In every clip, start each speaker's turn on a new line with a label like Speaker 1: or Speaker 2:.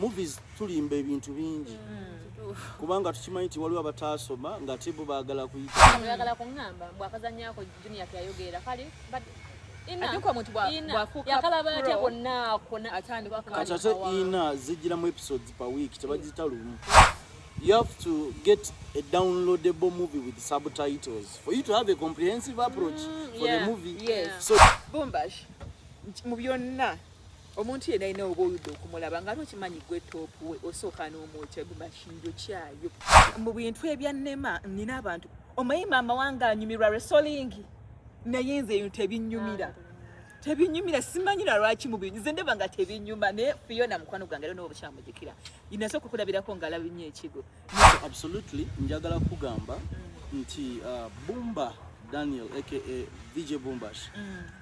Speaker 1: Movies tulimba ebintu bingi kubanga tukimanyi nti waliwo abataasoma ng'ate bo baagala kuyita.
Speaker 2: Oyagala kuŋŋamba bw'akazannyako Junior keyayogerera kale, but
Speaker 3: I think omuntu bw'afuuka
Speaker 2: yakalaba atya
Speaker 3: pro,
Speaker 2: konna ako
Speaker 3: atandika
Speaker 1: Kati ate ina zijjiramu episodes per week, tebagita lumu. You have to get a downloadable movie with subtitles for you to have a comprehensive approach for the movie. So
Speaker 3: Bumbash, mu byonna omuntu yenna alina oba oludde okumulaba nga ate okimanyi gwe top we, osooka n'omwokya. Bumbash, njokyayo mu bintu ebyannema. Nina abantu, omanyi maama wange anyumirwa wrestling, naye nze ebintu tebinyumira, tebinyumira. Simanyi na lwaki mu bintu nze ndaba nga tebinyuma, naye Fiona mukwano gwange era n'obukyamugikira inasooka okulabirako ng'alaba nnyo ekigo.
Speaker 1: So absolutely, njagala kugamba nti Bumba Daniel aka VJ Bumbash,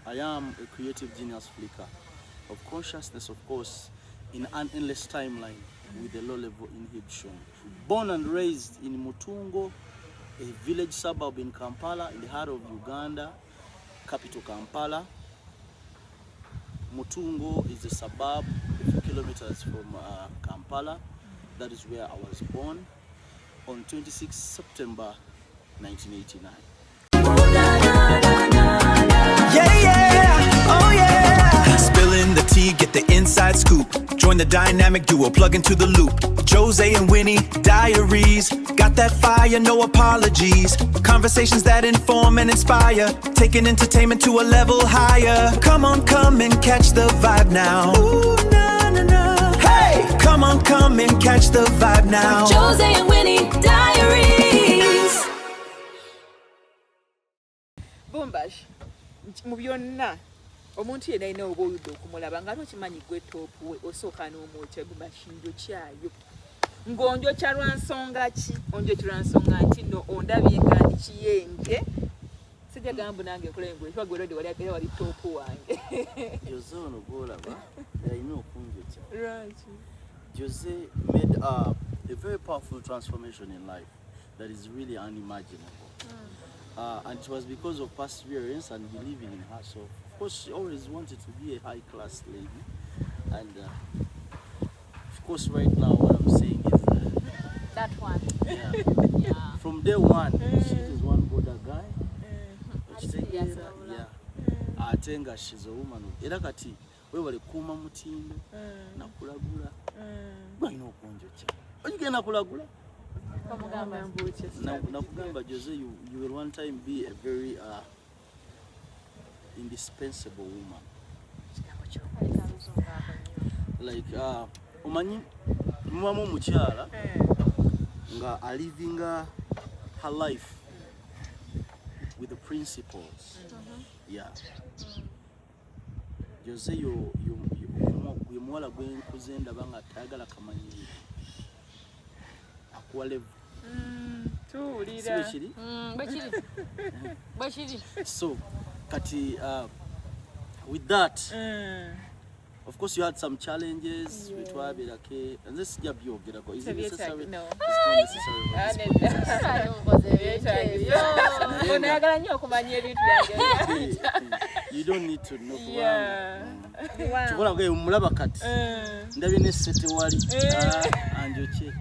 Speaker 1: I am a creative genius flicker of consciousness, of course, in an endless timeline with a low level inhibition, born and raised in Mutungo, a village suburb in Kampala, in the heart of Uganda, capital Kampala. Mutungo is a suburb a few kilometers from Kampala. That is where I was born on 26 September 1989.
Speaker 4: Yeah, oh yeah. Spilling the tea, get the inside scoop. Join the dynamic duo, plug into the loop. Jose and Winnie, diaries. Got that fire, no apologies. Conversations that inform and inspire. Taking entertainment to a level higher. Come on, come and catch the vibe now. Ooh, na, na, na. Hey! Come on, come and catch the vibe now.
Speaker 5: Jose and Winnie Diaries.
Speaker 3: Bumbash, mu byonna omuntu yenna alina oba oludde okumulaba nga ate okimanyi gwe top we, osooka n'omwokya. Bumbash, njokyayo ng'onjokya lwa nsonga ki? Onjokya lwa nsonga nti no ondabye nga ndi kiyenje, sijja gamba nange nkola engwe kuba gwe already wali era wali top wange.
Speaker 1: Jose ono gwolaba yalina okunjokya.
Speaker 3: Lwaki?
Speaker 1: Jose made a very powerful transformation in life that is really unimaginable. And it was because of perseverance and believing in herself. Of course, she always wanted to be a high class lady. And of course, right now, what I'm saying is,
Speaker 2: That one.
Speaker 1: Yeah, from day one, she is one border guy. Okitegeera? Yeah. Ate nga she's a woman. Era kati webale kuuma mutindo nakulagula, gwalina okunjokya ogigenda kulagula. Nakugamba Jose, you will one time be a very indispensable woman. Like omanyi mubamu omukyala nga alivinga her life with the principles. Yeah. Jose yo muwala gwe nkuze ndaba nga tayagala kamanyiriro, akuwa level. Si
Speaker 3: Tuwulira.
Speaker 1: Bwe kiri?
Speaker 2: Bwekiri, bwekiri.
Speaker 1: So kati with that, of course you had some challenges wetwabeerako, nze sijja byogerako. Is it necessary?
Speaker 3: No.
Speaker 1: It's not necessary for this podcast.
Speaker 3: Onayagala nnyo okumanya ebintu byange.
Speaker 1: You don't need to know kubanga kikola nga mulaba kati ndabye ne sete wali. Ah, anjokye.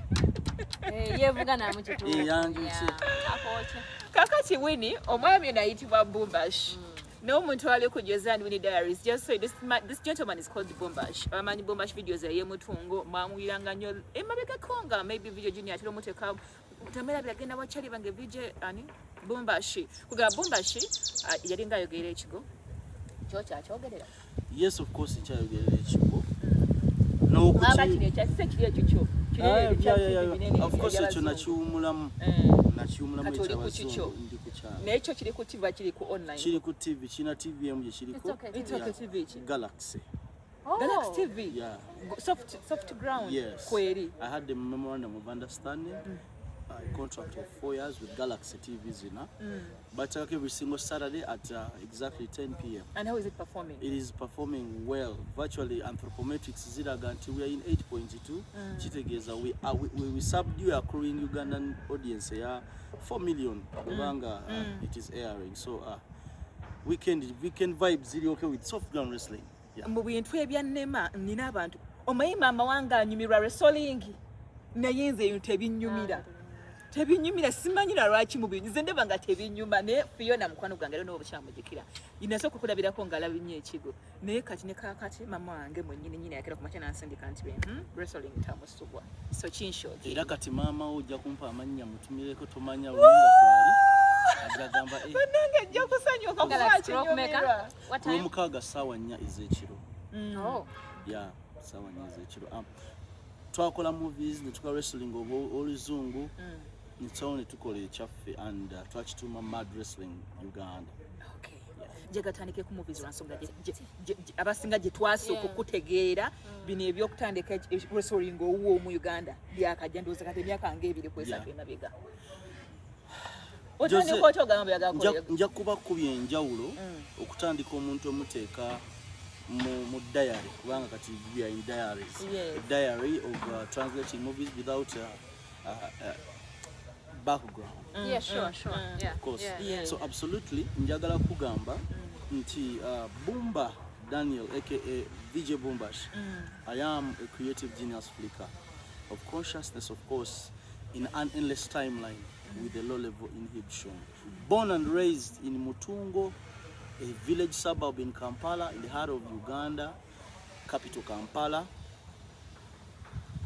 Speaker 2: Yevuga namu kituufu.
Speaker 1: Eh, yanjokye.
Speaker 2: Akookye.
Speaker 3: Kakati Winnie, omwami ono ayitibwa Bumbash, n'omuntu ali ku Jose and Winnie Diaries, just so this gentleman is called Bumbash. Abamanyi Bumbash videos eyemutungo mwamwiranga nnyo emabegako nga maybe video junior atera omuteeka tamerabira agenda wakyali bange VJ ani Bumbash kugamba Bumbash yalinga ayogerera ekigo kyokyakyogerera.
Speaker 1: Yes, of course nkyayogerera ekigo.
Speaker 3: Aba kino ekyakise kiri ekyo kyo
Speaker 1: Ah, of course ekyo nakiwumulamu, nakiwumulamu.
Speaker 3: Kati oli ku kikyo.
Speaker 1: Ekyabazungu ndi ku kyalo.
Speaker 3: Naye kyo kiri ku TV, kiri ku online?
Speaker 1: Kiri ku TV, kirina TV emu gye kiriko.
Speaker 2: It's okay.
Speaker 3: It's okay. TV ki?
Speaker 1: Galaxy.
Speaker 2: Oh.
Speaker 3: Galaxy TV?
Speaker 1: Yeah.
Speaker 3: Soft ground?
Speaker 1: Yes.
Speaker 3: Kweri?
Speaker 1: I had the memorandum of understanding, a contract of 4 years with Galaxy TV zina. But every single Saturday at exactly 10 p.m.
Speaker 3: And how is it performing?
Speaker 1: It is performing well. Virtually anthropometrics ziraga nti we are in 8.2. Kitegeeza we subdue accruing Ugandan audience ya 4 million kubanga it is airing. So weekend vibes ziri okay with Soft Ground Wrestling. Yeah.
Speaker 3: Mu bintu ebyannema nina abantu. Omanyi maama wange anyumirwa wrestling, naye nze ebintu tebinyumira, tebinyumira. Simanyi na lwaki mubi, nze ndaba nga tebinyuma. Naye Fiona mukwano gwange era n'obukyamujjukira, nasooka okulabirako ng'alaba nnyo ekigo. Naye kati ne kaakati mama wange mwennyini nyini yakera ku makya n'ansindika nti wrestling tamusubwa, so kinshoki.
Speaker 1: Era kati maama wo ojja kumpa amannya mutumireko, tomanya olunga kwali ajja gamba, eh,
Speaker 3: Bannange, ajja kusanyuka kuba
Speaker 2: Galaxy clock maker.
Speaker 3: akinyumirwa.
Speaker 2: What time?
Speaker 1: Lwomukaaga ssaawa 4 ez'ekiro.
Speaker 2: Oh.
Speaker 1: Ya, ssaawa 4 ez'ekiro. Twakola movies, netukola wrestling oba oluzungu, nitsawo netukola ekyaffe and twakituuma Mad Wrestling Uganda.
Speaker 3: Okay. Njagala tandike ku movies lwansonga abasinga gye twasooka okutegeera bino ebyokutandika wrestling owuwo mu Uganda byakajja, ndowooza kati emyaka nga 2 ku 3 emabega. Otandika otya ogamba oyagala
Speaker 1: Nja kuba kubya enjawulo okutandika omuntu omuteeka mu diary, kubanga kati we are in diaries. A diary of translating movies without background. Of course. So absolutely, njagala kugamba nti Bumba Daniel aka VJ Bumbash, I am a creative genius flicker of consciousness, of course, in an endless timeline with a low level inhibition. Born and raised in Mutungo, a village suburb in Kampala, in the heart of Uganda, capital Kampala.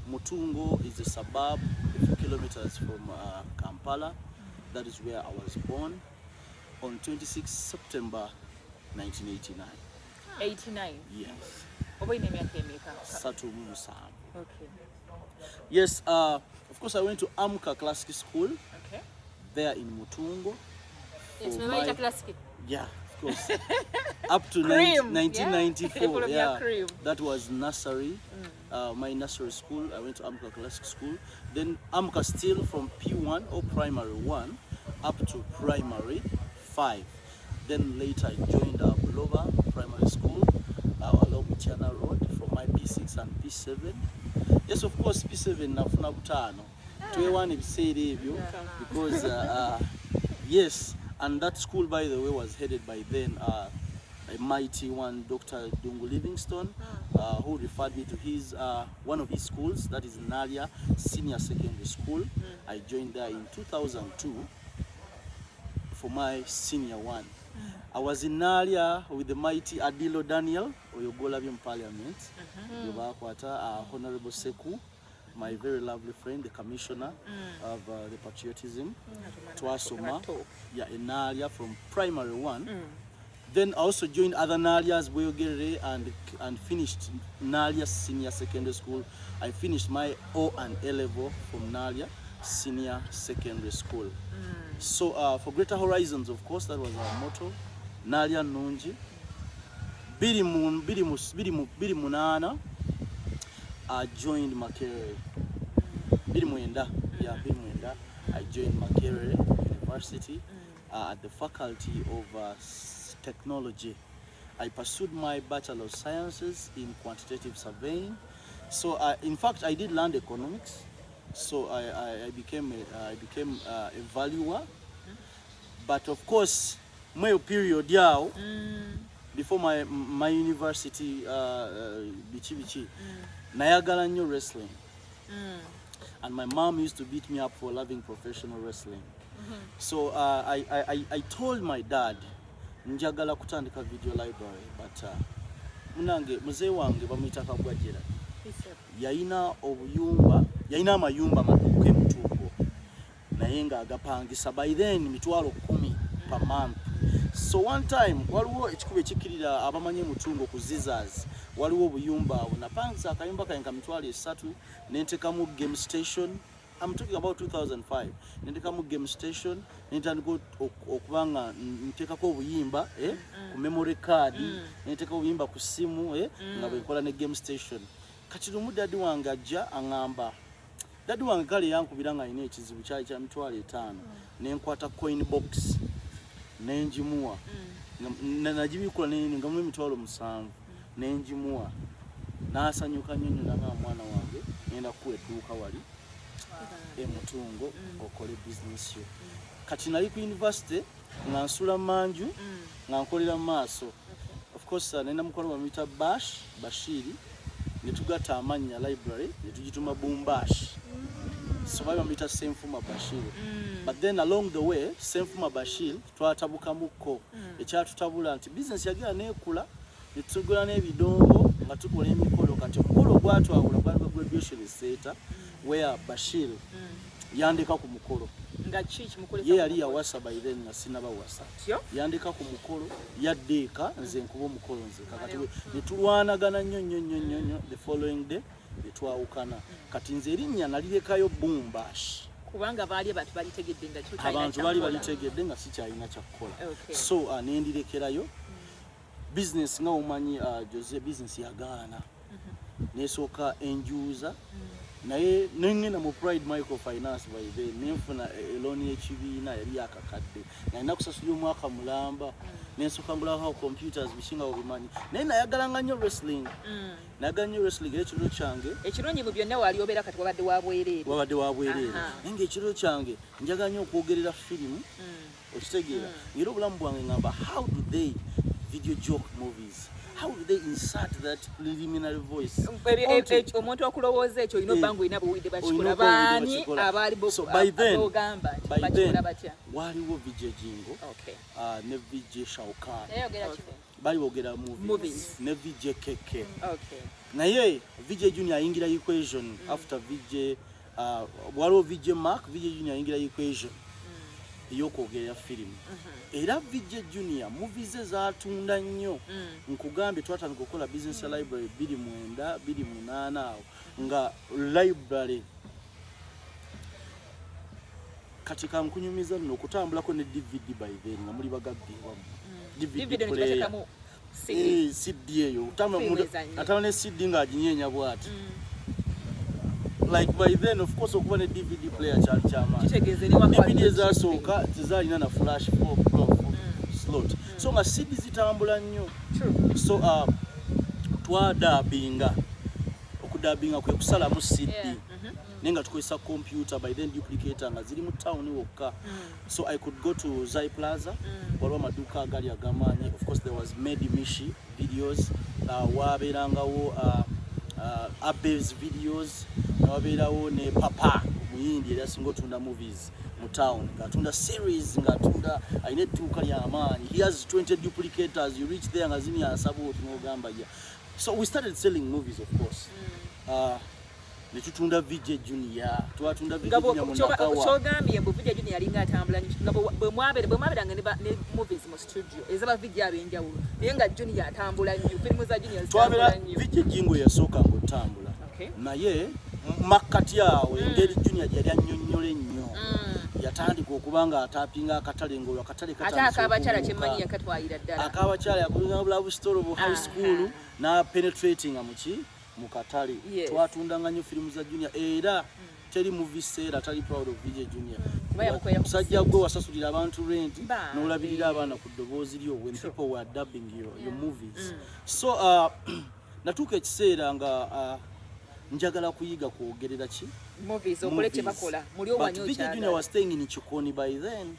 Speaker 1: Mutungo is a suburb a few kilometers from Kampala. That is where I was born on 26 September 1989.
Speaker 3: 89?
Speaker 1: Yes.
Speaker 3: Oba olina emyaka emeka?
Speaker 1: 37.
Speaker 3: Okay.
Speaker 1: Yes, of course I went to Amka Classic School there in Mutungo.
Speaker 2: Yes,
Speaker 1: for
Speaker 2: we bayita classic.
Speaker 1: Yeah, of course. Up to
Speaker 3: Cream.
Speaker 1: 1994.
Speaker 3: Full of your
Speaker 1: Yeah.
Speaker 3: cream.
Speaker 1: That was nursery. My nursery school. I went to Amka Classic School. Then Amka still from P1 or primary 1 up to primary 5. Then later I joined Buloba Primary School along Mityana Road for my P6 and P7. Yes, of course, P7 nafuna butaano. Twewaana ebiseera ebyo because yes, and that school, by the way, was headed by then a mighty one, Dr. Dungu Livingstone, who referred me to his one of his schools, that is Naalya Senior Secondary School. I joined there in 2002 for my senior one. I was in Naalya with the mighty Adilo Daniel, oyo gw'olabye mu parliament, gwe baakwata, Honorable Seku, my very lovely friend, the commissioner of the patriotism. Twasoma, yeah, in Naalya from primary one. Then I also joined other Nalyas, Bweyogerere, and finished Naalya Senior Secondary School. I finished my O and A level from Naalya Senior Secondary School. So for Greater Horizons, of course, that was our motto. Naalya Nungi. 2008, I joined Makerere. 2009, yeah, 2009, I joined Makerere University at the Faculty of Technology. I pursued my Bachelor of Sciences in Quantitative Surveying. So, in fact, I did land economics. So I became a valuer. But of course, my period yawo before my university biki biki, nayagala nnyo wrestling, and my mom used to beat me up for loving professional wrestling. So I told my dad njagala kutandika video library, but munange muzeeyi wange bamuyita Kagwajera, yayina obuyumba, yayina amayumba maduuka emutungo, naye ng'agapangisa by then 10,000 per month. So one time waliwo ekikubo ekikkirira, abamanyi emutungo ku Zizas, waliwo obuyumba awo. Napangisa akayumba kange ka 30,000, nentekamu game station. I'm talking about 2005. Nentekamu game station, nentandika okuba nga nteekako obuyimba ku memory card, nenteka obuyimba ku simu nga bwenkola ne game station. Kati lumu daddy wange ajja aŋŋamba, daddy wange kale yankubira nga alina ekizibu, kyali kya 50,000. Nenkwata coin box nenjimuwa. Nagibikula nga mu 70,000, nenjimuwa, n'asanyuka nnyo nnyo, nagamba, "Mwana wange, ngenda kukuwa edduuka wali emutungo okole bizinesi yo." Kati nali ku university nga nsula manju, nga nkolera mu maaso. Of course nalina mukwano bamuyita Bash Bashiri. Ne tugatta amannya, library ne tugituma Bumbash. So bali bamuyita Senfuma Bashir, but then along the way Senfuma Bashir twatabukamukko. Ekyatutabula nti business yagenda neekula, ne tugula n'ebidongo nga tukola emikolo. Kati omukolo ogwatwawula gwali gwa graduation e Seeta, where Bashir yandeka ku mukolo.
Speaker 3: Nga ki kimukolesa?
Speaker 1: Ye yali yawasa by then nga sinabawasa.
Speaker 3: Tyo?
Speaker 1: Yandeka ku mukolo, yadde eka, nze nkuba omukolo nzeka. Kati ne tulwanagana nnyo nnyo nnyo nnyo nnyo. The following day ne twawukana. Kati nze erinnya nalirekayo Bumbash.
Speaker 3: Kubanga baali abantu balitegedde nga kyo kyalina
Speaker 1: Abantu baali
Speaker 3: kyakukola.
Speaker 1: balitegedde nga sikyalina kyakukola. So nendirekerayo business. Nga omanyi, Jose, business yagaana, nesooka enjuuza, naye nengenda mu Pride Microfinance. By then nenfuna loan y'ekibiina, yali yakakadde nga nina kusasulira omwaka mulamba. Nensooka ngulako computers, biki, nga obimanyi. Naye nayagalanga nnyo wrestling, nayagala nnyo wrestling, era ekirooto kyange
Speaker 3: Ekirungi mu byonna wali obeera kati wabadde wa bwereere.
Speaker 1: Wabadde wa bwereere. Naye ngaekirooto kyange njagala nnyo okwogerera firimu, okitegeera? Ngera obulamu bwange ngamba, how do they video joke movies? How do they insert that preliminary voice?
Speaker 3: Omuntu okulowooza ekyo olina obba nga olina buwulidde
Speaker 1: Olina
Speaker 3: bakikola.
Speaker 1: okuba owulidde
Speaker 3: Baani
Speaker 1: bakikola.
Speaker 3: abaali
Speaker 1: So by then,
Speaker 3: bogamba nti
Speaker 1: by then
Speaker 3: bakikola batya?
Speaker 1: Waliwo VJ Jingo ne VJ Shaukan.
Speaker 2: Naye yogera ki?
Speaker 1: Bali boogera movies,
Speaker 3: Movies.
Speaker 1: ne VJ KK. Naye VJ Junior ayingira equation after VJ, waliwo VJ Mark, VJ Junior ayingira equation ey'okwogerera firimu. Era VJ Junior movies ze zatunda nnyo. Nkugambye, twatandika okukola business ya library 29, 28 awo, nga library kati kankunyumiza nno okutambulako ne DVD. By then nga muli bagagga ewammwe, DVD
Speaker 3: DVD
Speaker 1: player.
Speaker 3: nekibatekamu CD.
Speaker 1: Eh, CD eyo otambula
Speaker 3: Firimu ezannyo.
Speaker 1: Atambula ne CD ng'aginyeenya bw'ati. Like by then, of course, okuba ne DVD player kyali kyamaanyi.
Speaker 3: Kitegeeze ne waka
Speaker 1: DVD
Speaker 3: waliyo.
Speaker 1: ezasooka tezaalina na flash 4 slot, so nga CD zitambula nnyo.
Speaker 3: True.
Speaker 1: So twadabinga, okudabinga kwe kusalamu CD, naye nga tukozesa computer. By then duplicator nga ziri mu town wokka, so I could go to Zai Plaza, waliwo amaduuka agali agamaanyi. Of course there was Medi Mishi Videos, wabeerangawo Abes Videos, nawabeerawo ne Papa omuyindi eri asinga otunda movies mu town, ng'atunda series, ng'atunda, alina edduuka lyamaanyi. He has 20 duplicators. You reach there nga zimyansa bwoti n'ogamba ya. So we started selling movies, of course. Ne tutunda VJ Junior, twatunda VJ
Speaker 3: Nga
Speaker 1: Junior munakawa.
Speaker 3: Kyogambye mbu VJ Junior yalinga atambula nnyo, nga bwe mwabeeranga ne movies mu studio ezaba VJ ab'enjawulo, naye nga Junior atambula nnyo, firimu za Junior
Speaker 1: Twabera
Speaker 3: zitambula nnyo.
Speaker 1: VJ Jingo yasooka ng'otambula, naye makkati awo engeri Junior gyeyali annyonnyola ennyo, yatandika okuba nga atapinga akatale, ngaolwo akatale
Speaker 3: Ate
Speaker 1: katandise
Speaker 3: ak'abakyala
Speaker 1: okubuuka.
Speaker 3: kyemmanyi yakatwalira ddala.
Speaker 1: Ak'abakyala yakozesa love story bu high school na penetratinga muki mu katale. Twatundanga nnyo firimu za Junior, era teri movie seller tali proud of VJ Junior.
Speaker 3: Kuba yamukolera ku
Speaker 1: Musajja gwe wasasulira abantu rent
Speaker 3: Bambi.
Speaker 1: n'olabirira abaana ku ddoboozi lyo when people were dubbing your movies. So natuuka ekiseera nga njagala kuyiga kwogerera ki?
Speaker 3: Movies, okole kye
Speaker 1: Movies.
Speaker 3: bakola muli
Speaker 1: But
Speaker 3: owanyi.
Speaker 1: VJ Junior was staying in Kikoni by then.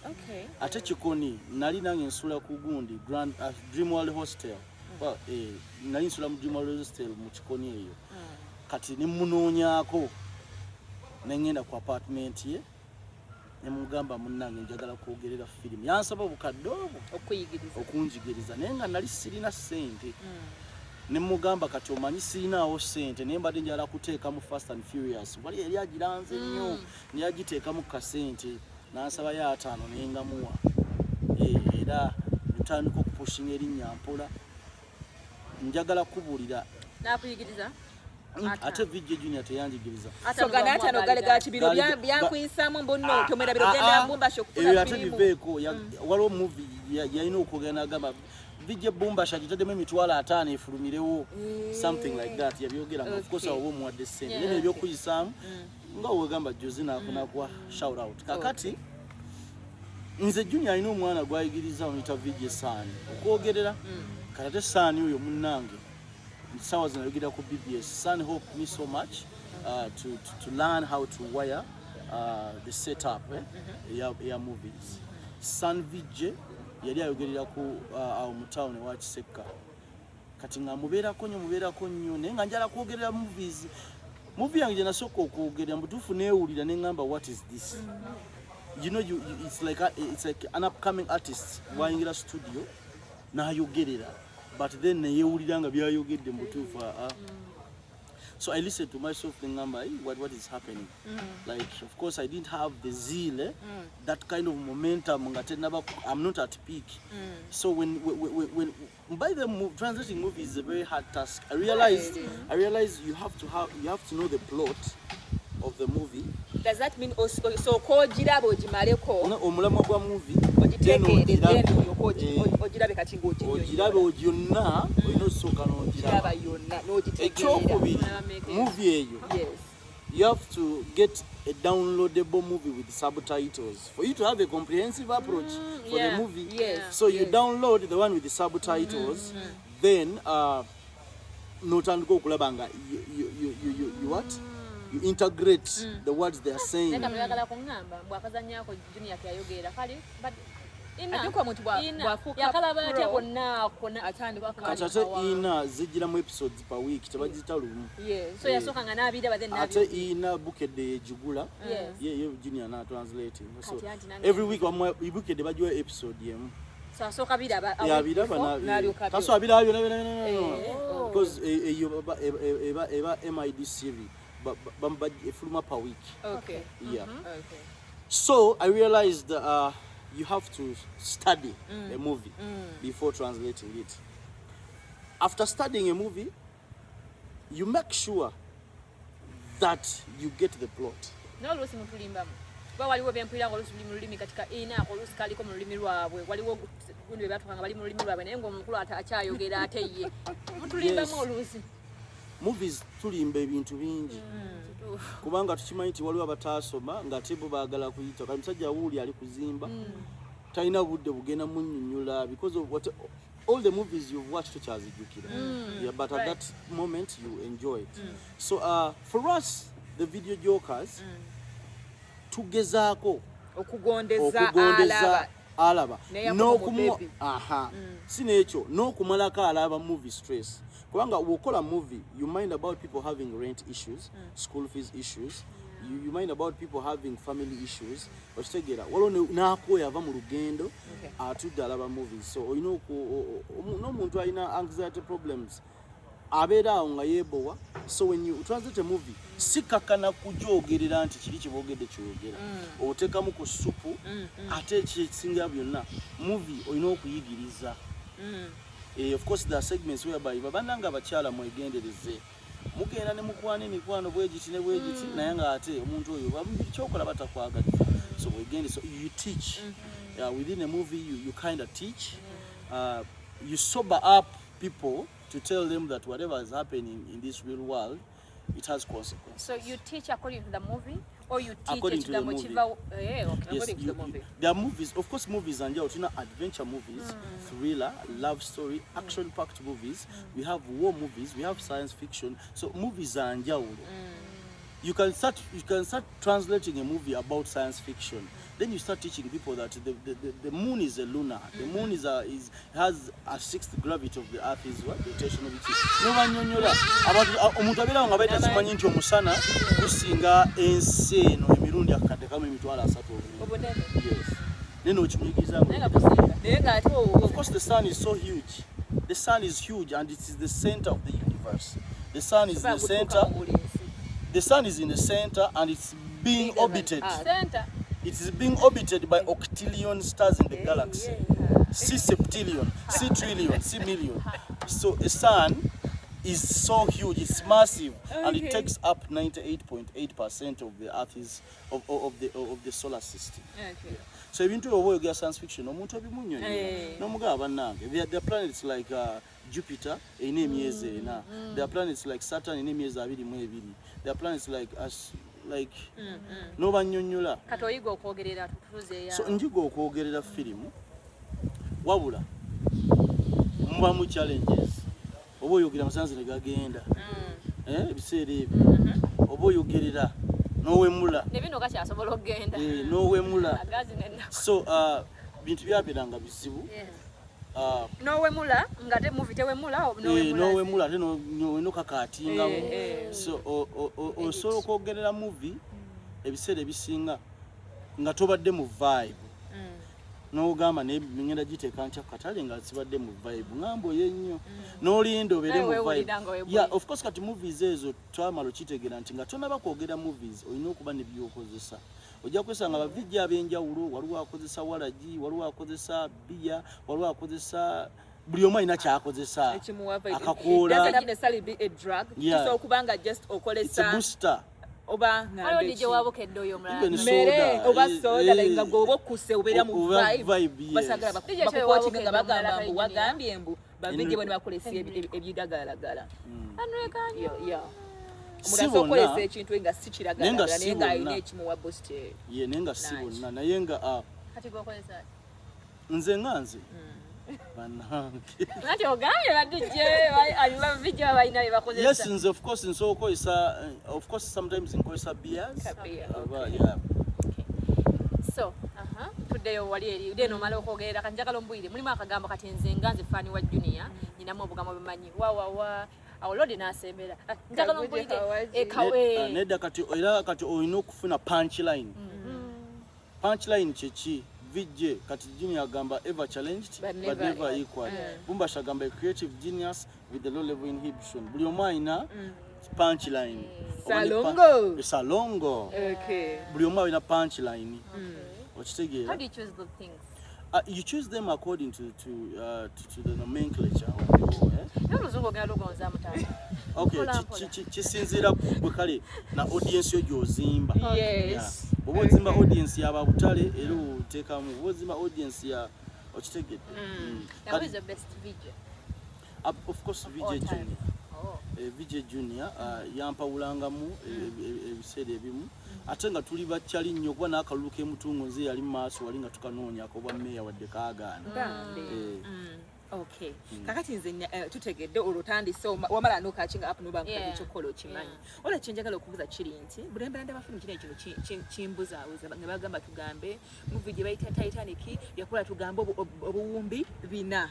Speaker 1: Ate Kikoni nali nange nsula ku gundi Grand Dream World Hostel. Well, nali nsula mu Dream World Hostel mu Kikoni eyo. Kati ne munoonyaako, ne ŋŋenda ku apartment ye, ne mugamba, munnange, njagala kwogerera firimu. Yansaba obukadde obwo
Speaker 3: Okuyigiriza.
Speaker 1: okunjigiriza, naye nga nali sirina ssente. Ne mugamba, kati omanyi sirinaawo ssente, naye mbadde njagala kuteekamu Fast and Furious. Wali yali agiranze nnyo, naye agiteekamu kasente, n'ansabayo 50, nengamuwa. Era ntandika okupushinga erinnya mpola. Njagala kubuulira.
Speaker 2: Nakuyigiriza?
Speaker 1: Ate VJ Junior teyanjigiriza.
Speaker 3: So ga n'ataano gali ga kibiro byankuyisaamu mbu nno tomwerabira ogenda Bumbasha
Speaker 1: Ebyo
Speaker 3: okufuna
Speaker 1: ate
Speaker 3: firimu.
Speaker 1: biveeko. Waliwo movie yalina okwogera n'agamba VJ Bumbasha gitaddemu 50,000 efulumirewo, something like that. Yabyogera nga of course awo oba omuwadde ssente, naye ebyokuyisaamu nga wegamba Jozi nakunakuwa shout out. Kakati nze Junior alina omwana gwayigiriza omuyita VJ Saani okwogerera. Kati ate Saani oyo munnange, sawa zino ayogera ku BBS. San helped me so much to learn how to wire the setup, eya movies. San VJ yali ayogerera ku awo mu town ewa Kisekka. Kati nga mubeerako nnyo, mubeerako nnyo, naye nga njala kwogerera movies. Movie yange gye nasooka okwogerera mubutuufu neewulira ne ŋŋamba, "What is this?" You, it's like an upcoming artist bwayingira studio n'ayogerera, but then neyewulira nga byayogedde mu butuufu, aa. So I listened to myself, neŋŋamba, "Hey, what is happening?" Like, of course I didn't have the zeal, eh? That kind of momentum nga tenaba, I'm not at peak. So when by the translating movies is a very hard task. I realized you have to know the plot of the movie.
Speaker 3: Does that mean osooka ogiraba ogimaleko?
Speaker 1: Omulamwa gwa movie, then
Speaker 3: ogitegeere,
Speaker 1: ogirabe.
Speaker 3: Then olyoke
Speaker 1: Eh,
Speaker 3: ogirabe kati ng'oginyonnyola.
Speaker 1: Ogirabe yonna, olina osooka
Speaker 3: Ogiraba
Speaker 1: n'ogiraba.
Speaker 3: yonna n'ogitegeera.
Speaker 1: Ekyokubiri, movie eyo, you have to get a downloadable movie with subtitles for you to have a comprehensive approach for the movie. So you download the one with the subtitles, then notandika okulaba nga you what, you integrate the words they are saying.
Speaker 2: Naye kamuyagala kuŋŋamba bw'akazannyako Junior keyayogerera kali, but
Speaker 3: I think omuntu bw'afuuka
Speaker 2: yakalaba atya
Speaker 3: pro,
Speaker 2: konna ako
Speaker 3: atandika
Speaker 1: Kati ate ina zijjiramu episodes per week, tebagita lumu.
Speaker 2: So yasooka nga n'abiraba, then
Speaker 1: Ate ina Bukedde yegigula. Ye Junior na translating, so
Speaker 2: Kati anti nange-
Speaker 1: every week Bukedde bagiwa episode emu.
Speaker 2: So asooka biraba a week
Speaker 1: Yabiraba.
Speaker 2: before.
Speaker 3: N'alyoka
Speaker 1: Kaso abiraba byonna byonna byonna byonna, because eyo eba MID series efuluma per week. Yeah. So I realized you have to study a movie before translating it. After studying a movie, you make sure that you get the plot.
Speaker 2: Naye oluusi mutulimbamu, kuba waliwo byempulira nga oluusi luli mu lulimi katika inaako, oluusi kaliko mu lulimi lwabwe. Waliwo gundi bwe batuka nga bali mu lulimi lwabwe, naye ng'omukulu ate akyayogera ate ye mutulimbamu. Oluusi.
Speaker 1: Movies tulimba ebintu bingi, kubanga tukimanyi nti waliwo abataasoma ng'ate bo baagala kuyita. Kati musajja wuuli ali kuzimba, talina budde bugenda munnyonnyola because of what, all the movies you've watched tokyazijjukira. Yeah, but at that moment you enjoy it. So for us the video jokers, tugezaako
Speaker 3: okugondeza
Speaker 1: okugondeza
Speaker 3: alaba.
Speaker 1: Alaba
Speaker 3: Neyakuba
Speaker 1: n'okumuwa
Speaker 3: mu baby.
Speaker 1: Aha, si n'ekyo, n'okumalako alaba movie stress, kubanga bw'okola movie you mind about people having rent issues, school fees issues, you mind about people having family issues. Okitegeera, waliwo n'akooya ava mu lugendo, atudde alaba movies. So olina n'omuntu alina anxiety problems abeera awo nga yeebowa. So when you translate a movie, si kakana kugyogerera nti kiri kyeboogedde kyogera, oteekamu ku supu. Ate ekisinga byonna, movie olina okuyigiriza. Eh, of course there are segments whereby babannanga abakyala mwegendereze, mugenda ne mukwana emikwano bwegiti ne bwegiti, naye nga ate omuntu oyo kyokola batakwagaliza. So wegende, so you teach within a movie, you kind of teach, you sober up people to tell them that whatever is happening in this real world, it has consequences.
Speaker 2: So you teach according to the movie or you teach
Speaker 1: According to the
Speaker 2: ekigambo
Speaker 1: movie.
Speaker 2: kiva eh, okay.
Speaker 1: Yes,
Speaker 3: According to the movie.
Speaker 1: There are movies, of course, movies and tulina adventure movies, thriller, love story, action-packed movies. We have war movies, we have science fiction. So movies are njawulo. You can start translating a movie about science fiction. Then you start teaching people that the moon is a lunar. The moon is a is has a sixth gravity of the earth is what rotation of it. N'obanyonnyola abantu, omuntu abeerawo nga baita kimanyi nti omusana gusinga ensi eno emirundi 1,300,000 obunene.
Speaker 3: Obunene.
Speaker 1: Yes. Naye n'okimuyigiriza
Speaker 2: Naye nga gusinga.
Speaker 3: Naye ng'ate
Speaker 1: Of course the sun is so huge. The sun is huge and it is the center of the universe. The sun is the center. The sun is in the center and it's being
Speaker 3: Bigger than
Speaker 1: orbited.
Speaker 3: Earth.
Speaker 2: Center.
Speaker 1: It is being orbited by octillion stars in the galaxy. C septillion, C trillion, C million. So the sun is so huge, it's massive, and it takes up 98.8% of the Earth is of the solar system. So ebintu ebyo oba oyogera science fiction, omuntu obimunnyonnyola n'omugaba, bannange, there are planets like Jupiter erina emyezi ena, there are planets like Saturn erina emyezi 22, there are planets like us, like n'obannyonnyola.
Speaker 2: Kati oyiga okwogerera tutuzeeyo.
Speaker 1: So njiga okwogerera firimu, wabula mubamu challenges. Oba oyogera amasanzi ne gagenda. Eh, ebiseera ebyo oba oyogerera n'owemula.
Speaker 2: Ne bino gakyasobola okugenda.
Speaker 1: Eh, n'owemula.
Speaker 2: Agazi nennaku.
Speaker 1: So bintu byabeeranga bizibu.
Speaker 2: Nowemula nga te movie tewemula.
Speaker 1: Nowemula ate nokakatingamu. So osobola okwogerera movie ebiseera ebisinga nga tobadde mu vibe, nogamba naye ngenda giteeka ntya katale nga sibadde mu vibe, ngambo ye nnyo n'olinda obeere mu vibe. Yeah, of course. Kati movies ezo twamala okitegeera nti nga tonaba kwogera movies olina okuba ne byokozesa. Ojja kwesanga ba VJ ab'enjawulo, waliwo akozesa walagi, waliwo akozesa bbiya, waliwo akozesa, buli omu alina kyakozesa akakoola.
Speaker 3: Kubanga just okolesa
Speaker 1: booster.
Speaker 3: Oba mere oba soda, like nga gwoba okkuse obeera mu vibe. Basagala bakuquotinga nga bagamba mbu wagambye mbu ba VJ bwe bakolesa ebidagalalagala.
Speaker 1: Si
Speaker 3: omuntu okolesa ekintu nga si kiragalalagala naye nga alina ekimuwa boost.
Speaker 1: Ye, naye nga si bonna, naye nga nze nga nze bannange.
Speaker 2: Anti ogambye ba DJ, ba VJ balina bye bakozesa.
Speaker 1: Yes, nze of course nsobola okukozesa, of course sometimes nkozesa beers. Oba, yeah.
Speaker 2: So tuddeyo wali eri then omala okwogerera. Kati njagala ombuyire, mulimu akagambo. Kati nze nga nze fan wa Junior, nyinamu obugambo bumanyi wawawa awo lodi n'asembera. Ah, njagala ombuyire.
Speaker 1: Nedda, kati era kati olina okufuna punchline. Punchline kyeki? VJ kati Junior agamba ever challenged
Speaker 3: but
Speaker 1: but
Speaker 3: never
Speaker 1: never equal. Bumbash agamba a creative genius with the low level inhibition. Buli omu alina punchline. Oba ne
Speaker 3: Salongo.
Speaker 1: Salongo. Buli omu alina punchline, okitegeera?
Speaker 2: How do you choose the things?
Speaker 1: You choose them according to the nomenclature of your, eh?
Speaker 2: Naye oluzungu ogenda lugonzaamu taata.
Speaker 1: Okay,
Speaker 2: Mpola, mpola.
Speaker 1: kisinziira ku gwe kale na audience yo gy'ozimba. Yeah. Oba ozimba audience yababutale era oteekamu, oba ozimba audience ya, okitegedde?
Speaker 2: Now, who is your best VJ?
Speaker 1: Of course
Speaker 2: of
Speaker 1: VJ
Speaker 2: all time?
Speaker 1: Junior.
Speaker 2: Oh.
Speaker 1: VJ Junior yampawulangamu ebiseera ebimu, ate nga tuli bakyali nnyo, kuba n'akalulu k'emutungo nze yali mu maaso wali nga tukanoonyako obwa mmeeya wadde kaagaana.
Speaker 3: Bambi.
Speaker 1: Eh,
Speaker 3: Okay, kakati nze tutegedde olwo otandise wamala nokakinga up noba ekyokukola okimanyi. Olwo kyenjagala okubuuza kiri nti bulembe ndaba firimu kino kino kimbuzaabuza nga bagamba tugambe movie gye bayita Titanic yakola tugambe obuwumbi 400.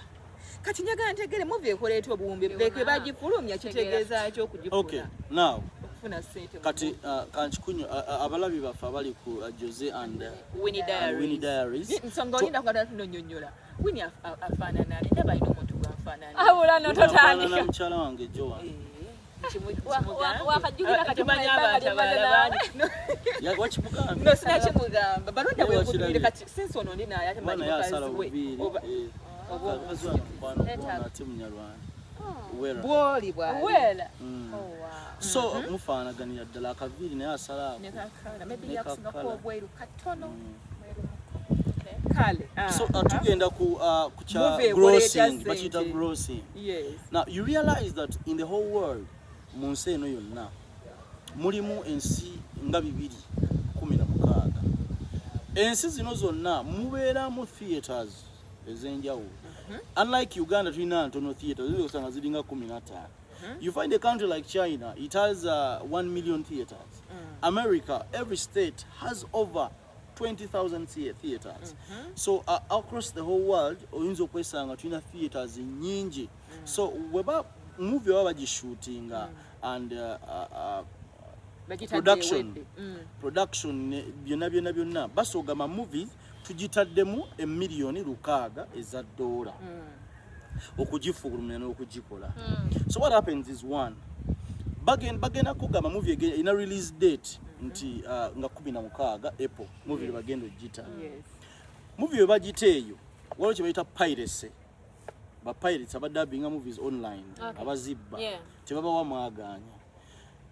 Speaker 3: Kati njagala ntegere movie ekola etya obuwumbi leke bagifulumya, kitegeeza ki okugifuna
Speaker 1: Okay, now
Speaker 3: okufuna ssente mu
Speaker 1: kati
Speaker 3: movie?
Speaker 1: Kankikunyo abalabi baffe abali ku Jose and
Speaker 3: Winnie
Speaker 1: and
Speaker 3: Diaries.
Speaker 1: Winnie Diaries.
Speaker 3: Nsonga olinda kuganda tunonyonnyola Winnie afaanana ani? Ndaba alina omuntu gwafaanana.
Speaker 2: Abula no
Speaker 1: Afaanana
Speaker 2: totandika.
Speaker 1: mukyala wange Joan.
Speaker 2: Wakajjukira kati
Speaker 3: tumanyi
Speaker 2: okumala
Speaker 3: abantu
Speaker 2: ebbanga
Speaker 3: abalala
Speaker 2: ly'omaze.
Speaker 3: bangi.
Speaker 1: Wakimugambye?
Speaker 3: No, sinakimugamba balonda
Speaker 1: Naye
Speaker 3: bwekubire.
Speaker 1: wakirabye.
Speaker 3: Kati since ono ndi naye ate manyi
Speaker 1: Mwana ye asala
Speaker 3: mukazi we
Speaker 1: obuviiri.
Speaker 3: oba oba
Speaker 1: Mukazi wange mukwano
Speaker 2: Neetaaga.
Speaker 1: gwona ate munyarwanda. Wera.
Speaker 3: Bwoli bwali.
Speaker 2: Well. Oh, wow.
Speaker 1: So mufaanaganira ddala akaviiri, naye asala ako.
Speaker 3: Nekakala maybe
Speaker 1: Ne
Speaker 3: yakusingako
Speaker 1: kakala.
Speaker 3: obweru katono. Kale
Speaker 1: So tugenda ku kya
Speaker 3: Movie ekola etya
Speaker 1: grossing, bakiyita
Speaker 3: ssente?
Speaker 1: grossing.
Speaker 3: Yes.
Speaker 1: Now you realize that in the whole world, mu nsi eno yonna mulimu ensi nga 216. Ensi zino zonna mubeeramu theatres ez'enjawulo. Unlike Uganda, tulina ntono theatres, oyinza okusanga ziringa 15. You find a country like China, it has 1 million theatres. America, every state has over 20,000 theatres. So across the whole world oyinza okwesanga tulina theatres nyingi. So weba movie baba bagishootinga and
Speaker 3: Bagitadde
Speaker 1: production.
Speaker 3: ewedde.
Speaker 1: Production byonna byonna byonna basoogama movies tugitaddemu emiliyoni 600 eza dola okugifulumya n'okugikola. So what happens is, one, bagenda kugamba movie erina release date nti nga 16 April movie bagenda ogita. Movie bwe bagita eyo, waliwo kye bayita piracy, ba pirates abadubbinga movies online, abazibba, tebabawa mwagaanya.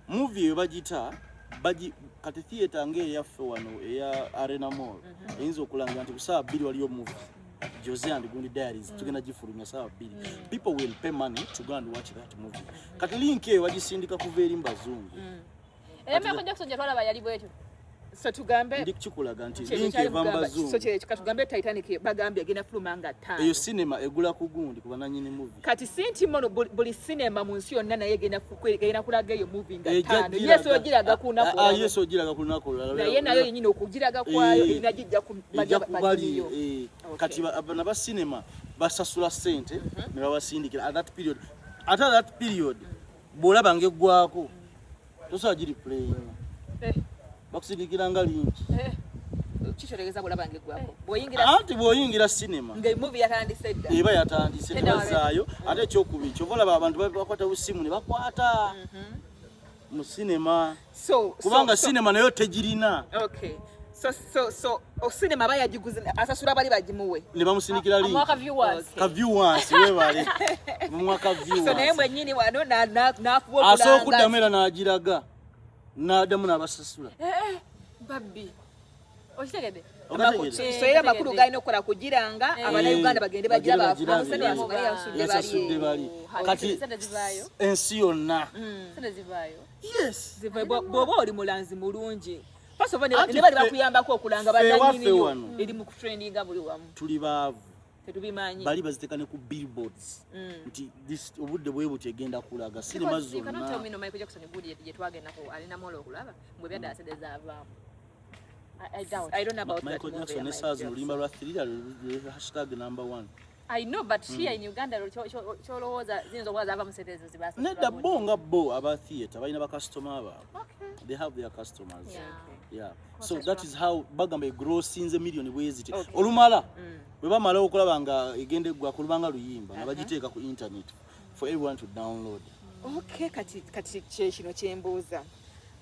Speaker 1: Movie eyo bagita kati theatre ng'eyaffe wano eya Arena Mall eyinza okulangira nti ku saawa 2 waliyo movie Jose and Gundi Diaries, tugenda gifulumya saawa 2. People will pay money to go and watch that movie. Kati link eyo bagisindika kuva eri mu bazungu.
Speaker 2: Era Michael Jackson gye twalaba yali bwetyo.
Speaker 3: So tugambe
Speaker 1: Ndi kikulaga nti
Speaker 3: Kyekyo
Speaker 1: link
Speaker 3: kyali
Speaker 1: eva mu
Speaker 3: mugamba-
Speaker 1: bazungu.
Speaker 3: So kyekyo katugambe Titanic bagambye egenda fuluma nga 5.
Speaker 1: Eyo cinema egula ku gundi ku bananyini movie.
Speaker 3: Kati si nti mono buli cinema mu nsi yonna naye egenda kulaga eyo movie nga
Speaker 1: Ejja
Speaker 3: 5.
Speaker 1: giraga.
Speaker 3: Yes, ogiraga ku lunaku
Speaker 1: Ah, ah,
Speaker 3: olwo.
Speaker 1: yes, ogiraga ku lunaku olulala.
Speaker 3: Naye nayo yennyini okugiraga kwayo
Speaker 1: Eh,
Speaker 3: erina gijja ku
Speaker 1: ejja kubali
Speaker 3: bagiriyo.
Speaker 1: eh,
Speaker 3: Okay.
Speaker 1: kati bano ba cinema basasula sente ne babasindikira at that period. Ate at that period bw'olaba ng'eggwako tosobola giri playing, bakusindikira nga link.
Speaker 3: Kikyotegeeza bwolaba ng'eggwako bw'oyingira
Speaker 1: Anti bw'oyingira cinema
Speaker 3: nga movie yatandise dda.
Speaker 1: Eba yatandise,
Speaker 2: Tedda.
Speaker 1: tebazaayo. Ate ekyokubiri, kyova olaba abantu bakwata busimu ne bakwata mu cinema kubanga cinema nayo tegirina.
Speaker 3: Okay. So cinema aba yagiguze, asasula bali bagimuwe.
Speaker 1: Ne bamusindikira link.
Speaker 2: Amuwa ka viewers.
Speaker 1: Ka viewers, webale, bamuwa ka
Speaker 3: So naye
Speaker 1: viewers.
Speaker 3: mwennyini wano n'afuba
Speaker 1: Asobola
Speaker 3: okulanga.
Speaker 1: okuddamu era n'agiraga n'addamu n'abasasula.
Speaker 2: Eh, babbi, okitegedde?
Speaker 1: Okategeera?
Speaker 3: So era amakulu galina okukola kugira nga abannayuganda bagende bagira
Speaker 1: Bagende bagirabe.
Speaker 3: bafunamusane yasasudde.
Speaker 1: Yasasudde bali. Kati
Speaker 2: Sente zivaayo.
Speaker 1: ensi yonna.
Speaker 2: Sente zivaayo.
Speaker 1: Yes.
Speaker 3: Bw'oba oli mulanzi mulungi, first of all,
Speaker 1: Anti
Speaker 3: ne bali bakuyambako okulanga
Speaker 1: ffe ewaffe
Speaker 3: bannannyiniyo
Speaker 1: wano.
Speaker 3: eri mu kutrendinga buli wamu.
Speaker 1: Tuli baavu.
Speaker 3: Tetubimanyi.
Speaker 1: Bali baziteeka ne ku billboards nti obudde bwe buti egenda kulaga sinema
Speaker 2: Because you cannot tell me
Speaker 1: zonna.
Speaker 2: no Michael Jackson gudi gye twagendako alina molo okulaba mbwe byadala sente zaavaamu. I doubt.
Speaker 3: I don't know about that
Speaker 1: Michael
Speaker 3: movie
Speaker 1: Jackson
Speaker 3: ya
Speaker 1: ne
Speaker 3: Michael
Speaker 1: saa zino
Speaker 3: Jackson.
Speaker 1: oluyimba lwa Thriller lwe hashtag number one.
Speaker 2: I know, but here in Uganda kyolowooza ziyinza okuba zaava mu sente ezo zibasasula
Speaker 1: Nedda,
Speaker 2: bulungi.
Speaker 1: bo nga bo aba theatre balina bakasitoma baabwe. They have their customers. Yeah, so that is how bagamba egrossinze million bweziti. Olumala bwe bamala okulaba nga egenda eggwako lubanga luyimba nga bagiteeka ku internet for everyone to download.
Speaker 3: Okay, kati kye kino kyembuuza,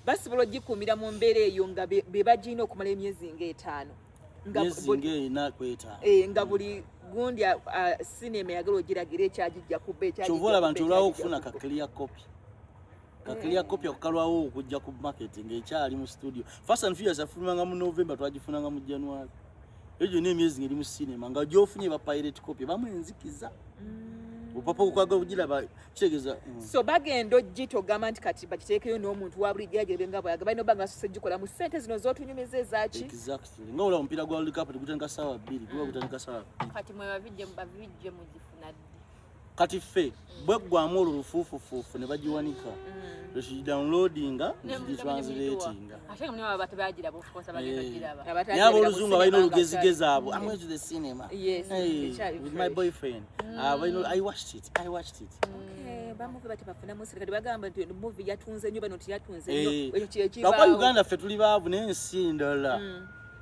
Speaker 3: basobola ogikuumira mu mbeera eyo nga be bagirina okumala emyezi ng'etaano nga
Speaker 1: Myezi ng'erina kwetaano.
Speaker 3: Eh, nga buli gundi sinema eyagala ogiragira ekyagijja kubba.
Speaker 1: Kyova olaba nti olwawo okufuna ka clear copy, ka clear copy ako kalwawo okujja ku market ng'ekyali mu studio. Fast and Furious yafulumanga mu November, twagifunanga mu January. Eyo gyonna emyezi ng'eri mu cinema nga gyofunye ba pirate copy bamu enzikiza opapa okwaga okugiraba kitegeeza.
Speaker 3: So bagenda ogita ogamba nti kati bagiteekeyo n'omuntu wa bulijjo agirebe nga bwayaga, balina obba nga basose gikola mu ssente zino z'otunyumiza ezaki.
Speaker 1: Exactly, nga olaba omupiira gwa World Cup tegutandika saawa 2, guba gutandika saawa 2.
Speaker 2: Kati mwe babijje mugifuna ddi?
Speaker 1: Kati ffe bweggwamu olwo lufuufufuufu ne bagiwanika, lwekidownloadinga nekigitranslatinga.
Speaker 2: Ate nga mulimu aba tebagiraba, of course abagenda ogiraba.
Speaker 1: Naye abooluzungu abalina olugezigezi abo, "I'm going to the cinema."
Speaker 3: Yes,
Speaker 1: Hey,
Speaker 3: ekyali
Speaker 1: with my
Speaker 3: fresh.
Speaker 1: boyfriend. Ah, I watched it, I watched it.
Speaker 3: Okay, ba movie bati bafunamu sente. Kati bagamba nti eno movie yatunze nnyo, bano tiyatunze nnyo.
Speaker 1: Eh,
Speaker 3: Ekyo
Speaker 1: lwakuba
Speaker 3: kyekibaawo.
Speaker 1: Uganda ffe tuli baavu, naye ensi endala,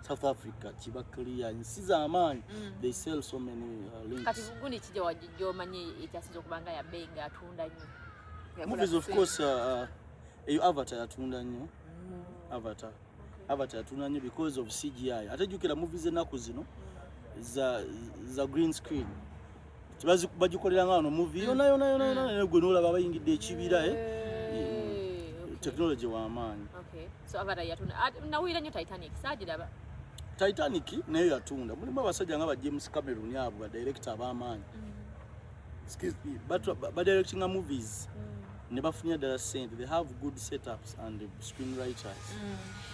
Speaker 1: South Africa kiba clear, ensi z'amaanyi, they sell so many links.
Speaker 2: Kati gundi kijja gy'omanyi ekyasinza okuba nga yabbeeyi ng'atunda nnyo?
Speaker 1: Movies, of course, eyo Avatar yatunda nnyo. Avatar yatunda nnyo because of CGI. Ate jjukira movies ennaku zino za green screen. Bagikolera nga wano movie yona yona yona yona, naye gwe n'olaba bayingidde ekibira, eh?
Speaker 2: Eh, okay.
Speaker 1: Technology w'amaanyi.
Speaker 2: Okay. So Avatar yatunda. Nawulira nnyo Titanic, saagiraba.
Speaker 1: Titanic nayo yatunda. Mulimu abasajja nga ba James Cameron, abo badirector ab'amaanyi. Excuse me, badirectinga movies ne bafunira ddala sente. They have good setups and screenwriters.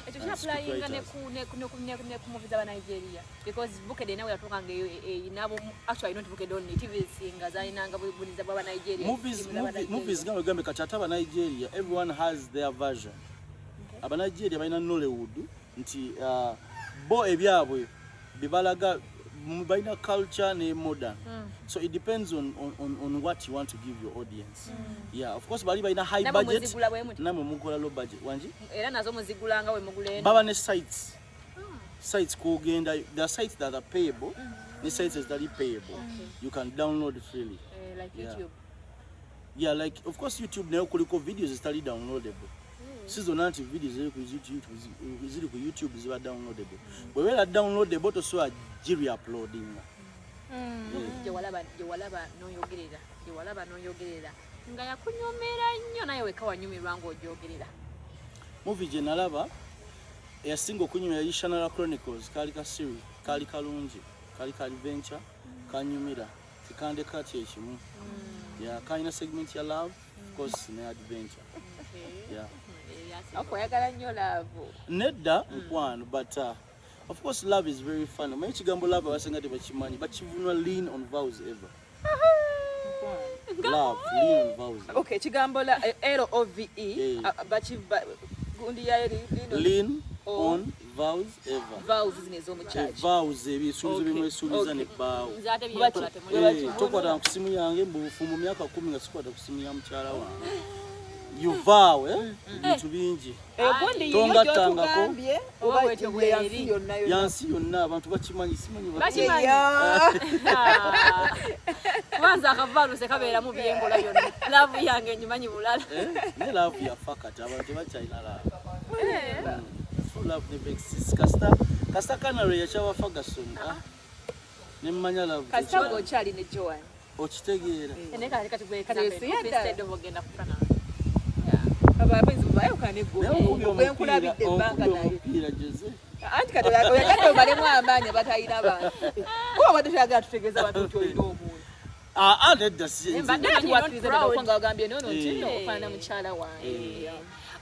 Speaker 2: Ekyo
Speaker 1: And
Speaker 2: kyapplyinga ne
Speaker 1: scriptwriters.
Speaker 2: ku ne ku ne ku ne ku ne ku movie z'Abanigeria, because Bukedde nawe yatuuka nga eyinabo, actually not Bukedde only, TVC nga zalinanga buliza bw'Abanigeria.
Speaker 1: Movies,
Speaker 2: team z'Abanigeria.
Speaker 1: Movies nga wegambe kati ate Abanigeria, everyone has their version. Abanigeria balina Nollywood nti bo ebyabwe bebalaga balina culture ne modern. So it depends on what you want to give your audience. Yeah, of course bali balina high
Speaker 2: Namwe
Speaker 1: budget.
Speaker 2: muzigula bwe muti?
Speaker 1: Namwe mukola low budget wangi.
Speaker 2: Era nazo muzigulanga we mugula eno?
Speaker 1: Baba ne sites kwogenda. There are sites that are payable ne sites ezitali payable. You can download freely.
Speaker 2: Eh, like
Speaker 1: Yeah.
Speaker 2: YouTube.
Speaker 1: Yeah, like of course YouTube nayo kuliko videos ezitali downloadable. Si zonna nti videos ziri ku YouTube ziba downloadable. Bwebeera downloadable tosobola giri-uploadinga.
Speaker 2: Gye walaba n'oyogerera nga yakunyumira nnyo, naye weka wanyumirwa ng'ogyogerera.
Speaker 1: Movie gye nalaba eyasinga okunyumira yali Shannara Chronicles. Kaali ka series, kaali kalungi, kaali ka adventure, kanyumira tekandeka kyekimu. Yeah, kalina segment ya love, of course, ne adventure. Yeah.
Speaker 3: Oyagala nnyo love.
Speaker 1: Nedda mukwano, but of course love is very fun. Omanyi ekigambo love abasinga tebakimanyi, bakivunwa lean on vows ever. Love, lean on vows ever.
Speaker 3: Okay, ekigambo L O V E gundi ya
Speaker 1: lean on vows ever.
Speaker 3: Vows zino ez'omukyaki.
Speaker 1: Vows ebisuubizo bimwesuubiza ne bbaawo. Tokwata ku simu yange mu bufumbo myaka 10 nga sikwata ku simu ya mukyala wange. You vow, ebintu bingi. Tongattangako. Yansi yonna abantu bakimanyi, simanyi
Speaker 2: bakimanyi. Kwanza akavaalu sekabeeramu byenkola byonna. Love yange njimanyi bulala.
Speaker 1: Ne love yafa kati abantu tebakyalina love. True love never exists. Kasita Canary yakyawa Ferguson. Ne mmanya love.
Speaker 3: Kasita ng'okyali ne Joan.
Speaker 1: Okitegeera.
Speaker 2: Naye kati kati gwe ogenda kufana.
Speaker 3: Anti kati oyagadde omalemu amaanyi abatalina bantu. Kuba obadde toyagala tutegeeza abantu nti olina omuntu.
Speaker 1: Nedda si
Speaker 3: wakkiriza ogambye nono nti nno ofaanana mukyala wange.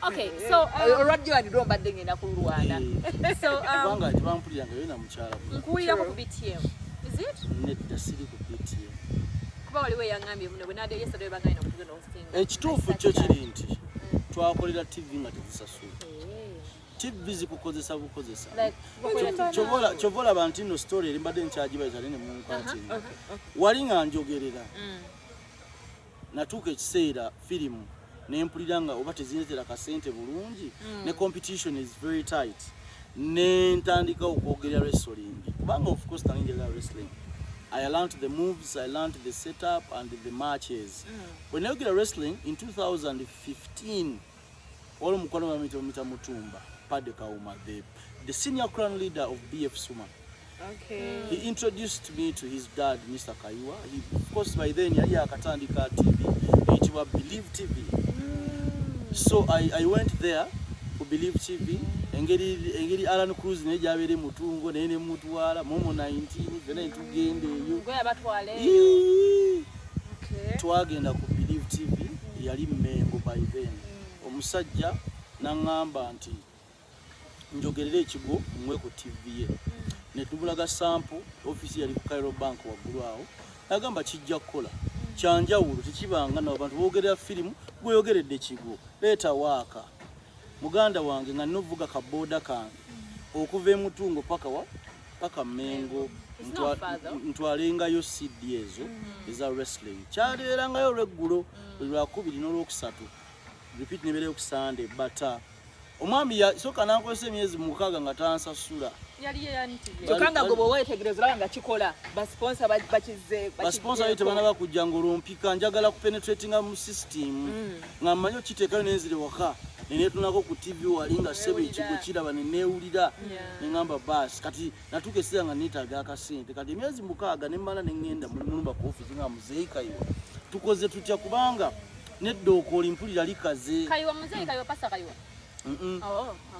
Speaker 2: Okay, so
Speaker 3: olwa Joan lwo mbadde ngenda kulwana.
Speaker 2: So
Speaker 1: kubanga tebampuliranga yo na mukyala.
Speaker 2: Nkuwulirako ku BTM. Is it?
Speaker 1: Nedda siri ku BTM.
Speaker 2: Kuba waliwo eyaŋŋambye muno bwe nadde yesterday bangambye okugenda okusinga.
Speaker 1: Ekituufu kyo kiri nti twakolera TV nga tezisasula. TV zikukozesa bukozesa. Kyova olaba nti nno story eri mbadde nkyagibaza naye ne munkwatira. Wali nga njogerera. Natuuka ekiseera firimu ne mpulira nga oba tezindeetera kasente bulungi ne competition is very tight. Ne ntandika okwogerera wrestling. Kubanga of course nali njagala wrestling. I learned the moves, I learned the setup and the matches. When I got wrestling in 2015, all mukwano wa mita Mutumba, Pade Kauma, the senior crown leader of BF Suma.
Speaker 3: Okay.
Speaker 1: He introduced me to his dad, Mr. Kaiwa. He, of course, by then, yali akatandika TV, it was Believe TV. So I went there ku Believe TV. Engeri Alan Cruz naye gy'abeera Mutungo naye ne mutwala Momo 19 fena tugenda eyo.
Speaker 2: Gwe abatwala eyo.
Speaker 1: Twagenda ku Believe TV yali Mengo by then. Omusajja n'aŋŋamba nti njogerere ekigwo mwe ku TV ye. Ne tubulaga sample, office yali ku Cairo Bank waggulu awo. N'agamba kijja kukola. Kyanjawulo tekibanga n'abantu boogerera firimu gweyogeredde ekigwo. Leeta waaka. Muganda wange nga nnovuga ka boda kange okuva e Mutungo paka wa paka Mengo ntwalengayo CD ezo eza wrestling. Kyaleerangayo olweggulo lwakubiri n'olwokusatu repeat nebeereyo ku Sunday, but omwami yasooka n'ankozesa emyezi 6 nga tansasula.
Speaker 3: Kyokka nga gwe bw'oba weetegereza olaba nga kikola, ba sponsor bakize
Speaker 1: Ba sponsor ye tebanaba kujja ng'olwompika njagala kupenetratinga mu system nga mmanyi okiteekayo nenzire waka neneetunako ku TV wali nga ssebo ekigo kiraba ne neewulira ne ŋŋamba baasi kati natuuka ekiseera nga neetaaga akasente kati emyezi 6 ne mmala ne ŋŋenda mu mulumba ku ofiisi nga muzeeyi Kayiwa tukoze tutya kubanga nedda okoli mpulira likaze.
Speaker 2: Kayiwa muzeeyi Kayiwa pasa Kayiwa.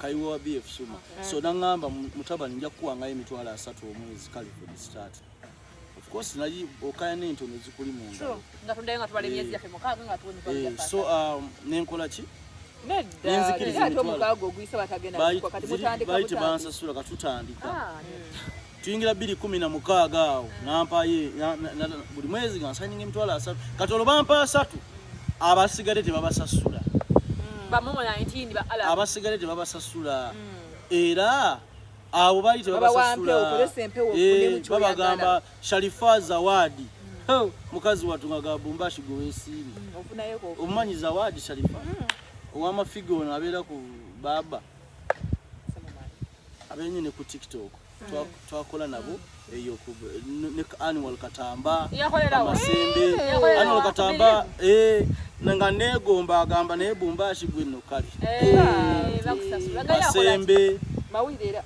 Speaker 1: Kayiwa wa BF Suma. So naŋŋamba mutabani nja kukuwangayo emitwalo 3 omwezi kale for the start. Of course nali okaya n'entono zikuli mu ngalo.
Speaker 2: Nga tuddayo nga tubala emyezi gyaffe 6 nga tuwa emitwalo gyaffe.
Speaker 1: So nenkola ki?
Speaker 3: Nedda. Ate omukaaga oguyisa batagenda kati mutandika
Speaker 1: bali tebansasula katutandika. Tuyingira 2016 awo nampaye buli mwezi nga nsayininga emitwalo 3 kati olwo bampa 3 abasigadde tebabasasula.
Speaker 2: Bamomo 19 ba ala.
Speaker 1: Abasigadde tebabasasula. Era abo bali tebabasasula. Babagamba Sharifa Zawadi. Mukazi watu nga Gabumbashi gwe weesiimye. Omumanyi Zawadi Sharifa? Ow'amafiga ono abeera ku baaba. Abeera ne ku TikTok. Twakola nabo eyo ne Annual Katamba. Amasembe. Annual Katamba nga neegomba agamba naye Bumbashi gwe nno kale. Masembe.
Speaker 3: Mawulire era.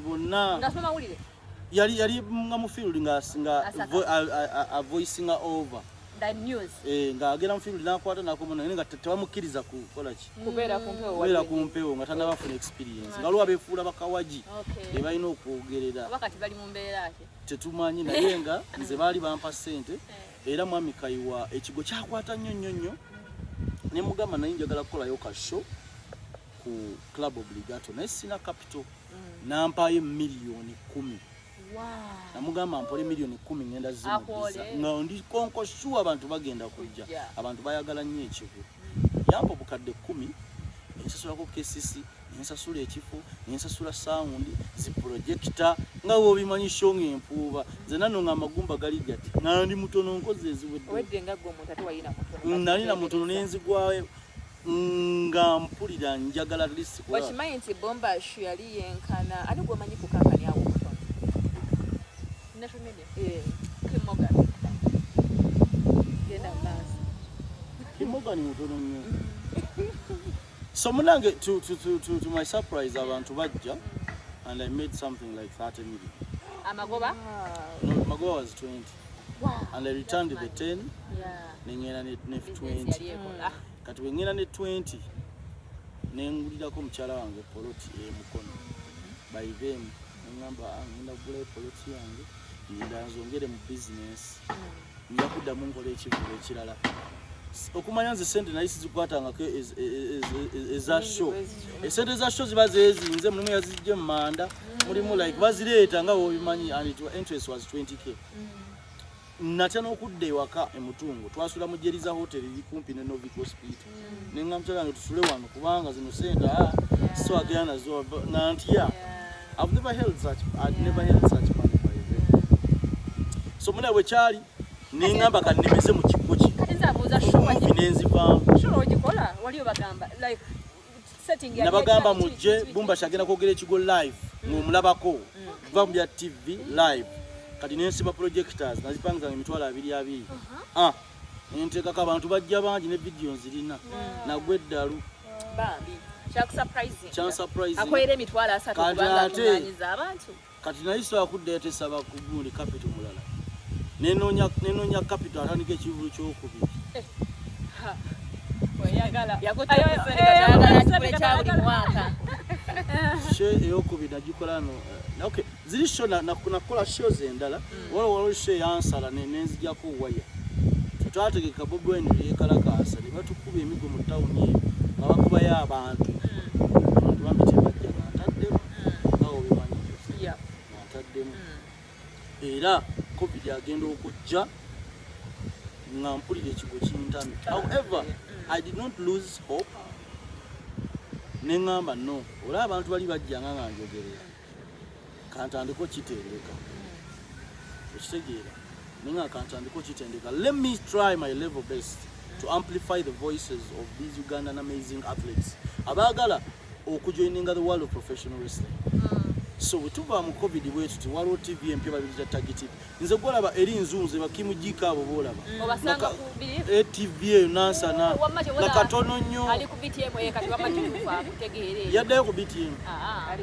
Speaker 1: Bonna.
Speaker 2: Ngasoma mawulire.
Speaker 1: Yali nga mu field nga voicing over.
Speaker 2: The news.
Speaker 1: Nga agenda mu field n'akwata n'akoma naye nga tebamukkiriza kukola ki?
Speaker 3: Kubeera ku mpewo.
Speaker 1: Kubeera ku mpewo nga tannabafuna experience. Nga waliwo abeefuula bakawagi be balina okwogerera.
Speaker 2: Oba kati bali mu mbeera ki?
Speaker 1: Tetumanyi naye nga nze baali bampa ssente era mwami Kayiwa ekigo kyakwata nnyo nnyo nnyo. Ne mugamba naye njagala kukolayo ka show Ku Club Obligato, naye sina capital. Nampaayo 10 miliyoni. Namugamba mpole 10 miliyoni, ngenda zimudiza
Speaker 2: Akwole.
Speaker 1: nga ndi konkoshuwa abantu bagenda kujja.
Speaker 3: Kujja.
Speaker 1: Abantu bayagala nnyo ekigo. Yampa 10,000, nensasulako KCC, nensasula ekifo, nensasula sound, zi projector, nga wobimanyi show ng'empuuba. Nze nano nga amagumba gali gati, nga ndi mutono, nkozi eziwedde.
Speaker 3: Owedde nga gwe omuntu ate walina mutono.
Speaker 1: Nalina mutono, nenzigwayo nga mpulira njagala at least kulaba.
Speaker 3: Okimanyi nti Bombashu yali yenkana ani gwomanyi ku kampani awo omutono?
Speaker 2: National Media.
Speaker 3: Eh,
Speaker 2: Kim Morgan.
Speaker 3: Genda mu maaso.
Speaker 1: Kim Morgan mutono nnyo. So munange, to my surprise, abantu bajja and I made something like 30 million.
Speaker 2: Amagoba.
Speaker 1: No, magoba was 20 and I returned the 10. Nengenda ne
Speaker 2: Business
Speaker 1: 20.
Speaker 2: yali ekola.
Speaker 1: Kati bwengenda ne 20, nengulirako mukyala wange poloti e Mukono. By then nengamba, "Ah, ngenda kugulayo poloti yange, ngenda nzongere mu business, nja kuddamu nkola ekivulu ekirala." Okumanya nze sente naye sizikwatangako eza show. Esente za show ziba zezinze, mulimu yazijja emumanda, mulimu like bazireeta nga wobimanyi, and interest was 20K. Natya n'okudda ewaka emutungo. Twasula mu Jeriza Hotel eri kumpi ne Novic Hospital. Nenga mukyala wange, tusule wano kubanga zino sente, ah, siwagenda nazo nga ntya. I've never held such money by then. So muna bwe kyali, neŋŋamba kannemeze mu kikko kino.
Speaker 2: Kati nze abuuza, show
Speaker 1: Movie nenzivaamu.
Speaker 2: Show ogikola wali obagamba like setting yali
Speaker 1: Nabagamba, "Mujje, Bumbash agenda kwogera ekigo live ng'omulabako kuva mu bya TV live." Kati nensiba projectors, nazipangizanga 20,000. Ah, nenteekako, abantu bajja bangi, ne video nzirina. Nagwa eddalu.
Speaker 3: Bambi kyakusurprising.
Speaker 1: Kyansurprising.
Speaker 3: Akolera 30,000
Speaker 1: Kati
Speaker 3: kubanga akuŋŋaanyiza abantu.
Speaker 1: Kati naye sobola kuddayo tesaba ku gundi capital mulala. Nenoonya capital atandika ekivulu kyokubiri.
Speaker 2: Oyagala.
Speaker 3: Yakuteeka kikule kya buli mwaka.
Speaker 1: Show eyokubiri nagikola no okay, ziri show nakola shows endala. Waliwo show eyansala nenzijako waya. Twategeka Bobi Wine yekalakaasa ne batukuba emigo mu tawuni eyo nga bakubayo abantu. Abantu bambi tebajja, nga ntaddemu, nga obimanyi, nga ntaddemu. Era COVID agenda okujja nga mpulira ekigo kintamye. However, I did not lose hope. Neŋŋamba, no, olaba abantu bali bajjanga nga njogerera, kantandika okitendeka. Okitegeera? Nenga kantandika okitendeka. Let me try my level best to amplify the voices of these Ugandan amazing athletes abaagala okujoininga the world of professional wrestling. So bwe tuva mu COVID bwetuti, waliwo TV empya babirita Tagi TV. Nze gwolaba eri nzunze bakimugika abo boolaba.
Speaker 2: Obasanga ku biri.
Speaker 1: TV eyo Nansana.
Speaker 2: Wamma
Speaker 1: nga katono nnyo.
Speaker 2: Ali ku BTM ye kati, wamma kituufu akutegeere.
Speaker 1: Yaddayo ku BTM.
Speaker 2: Ah.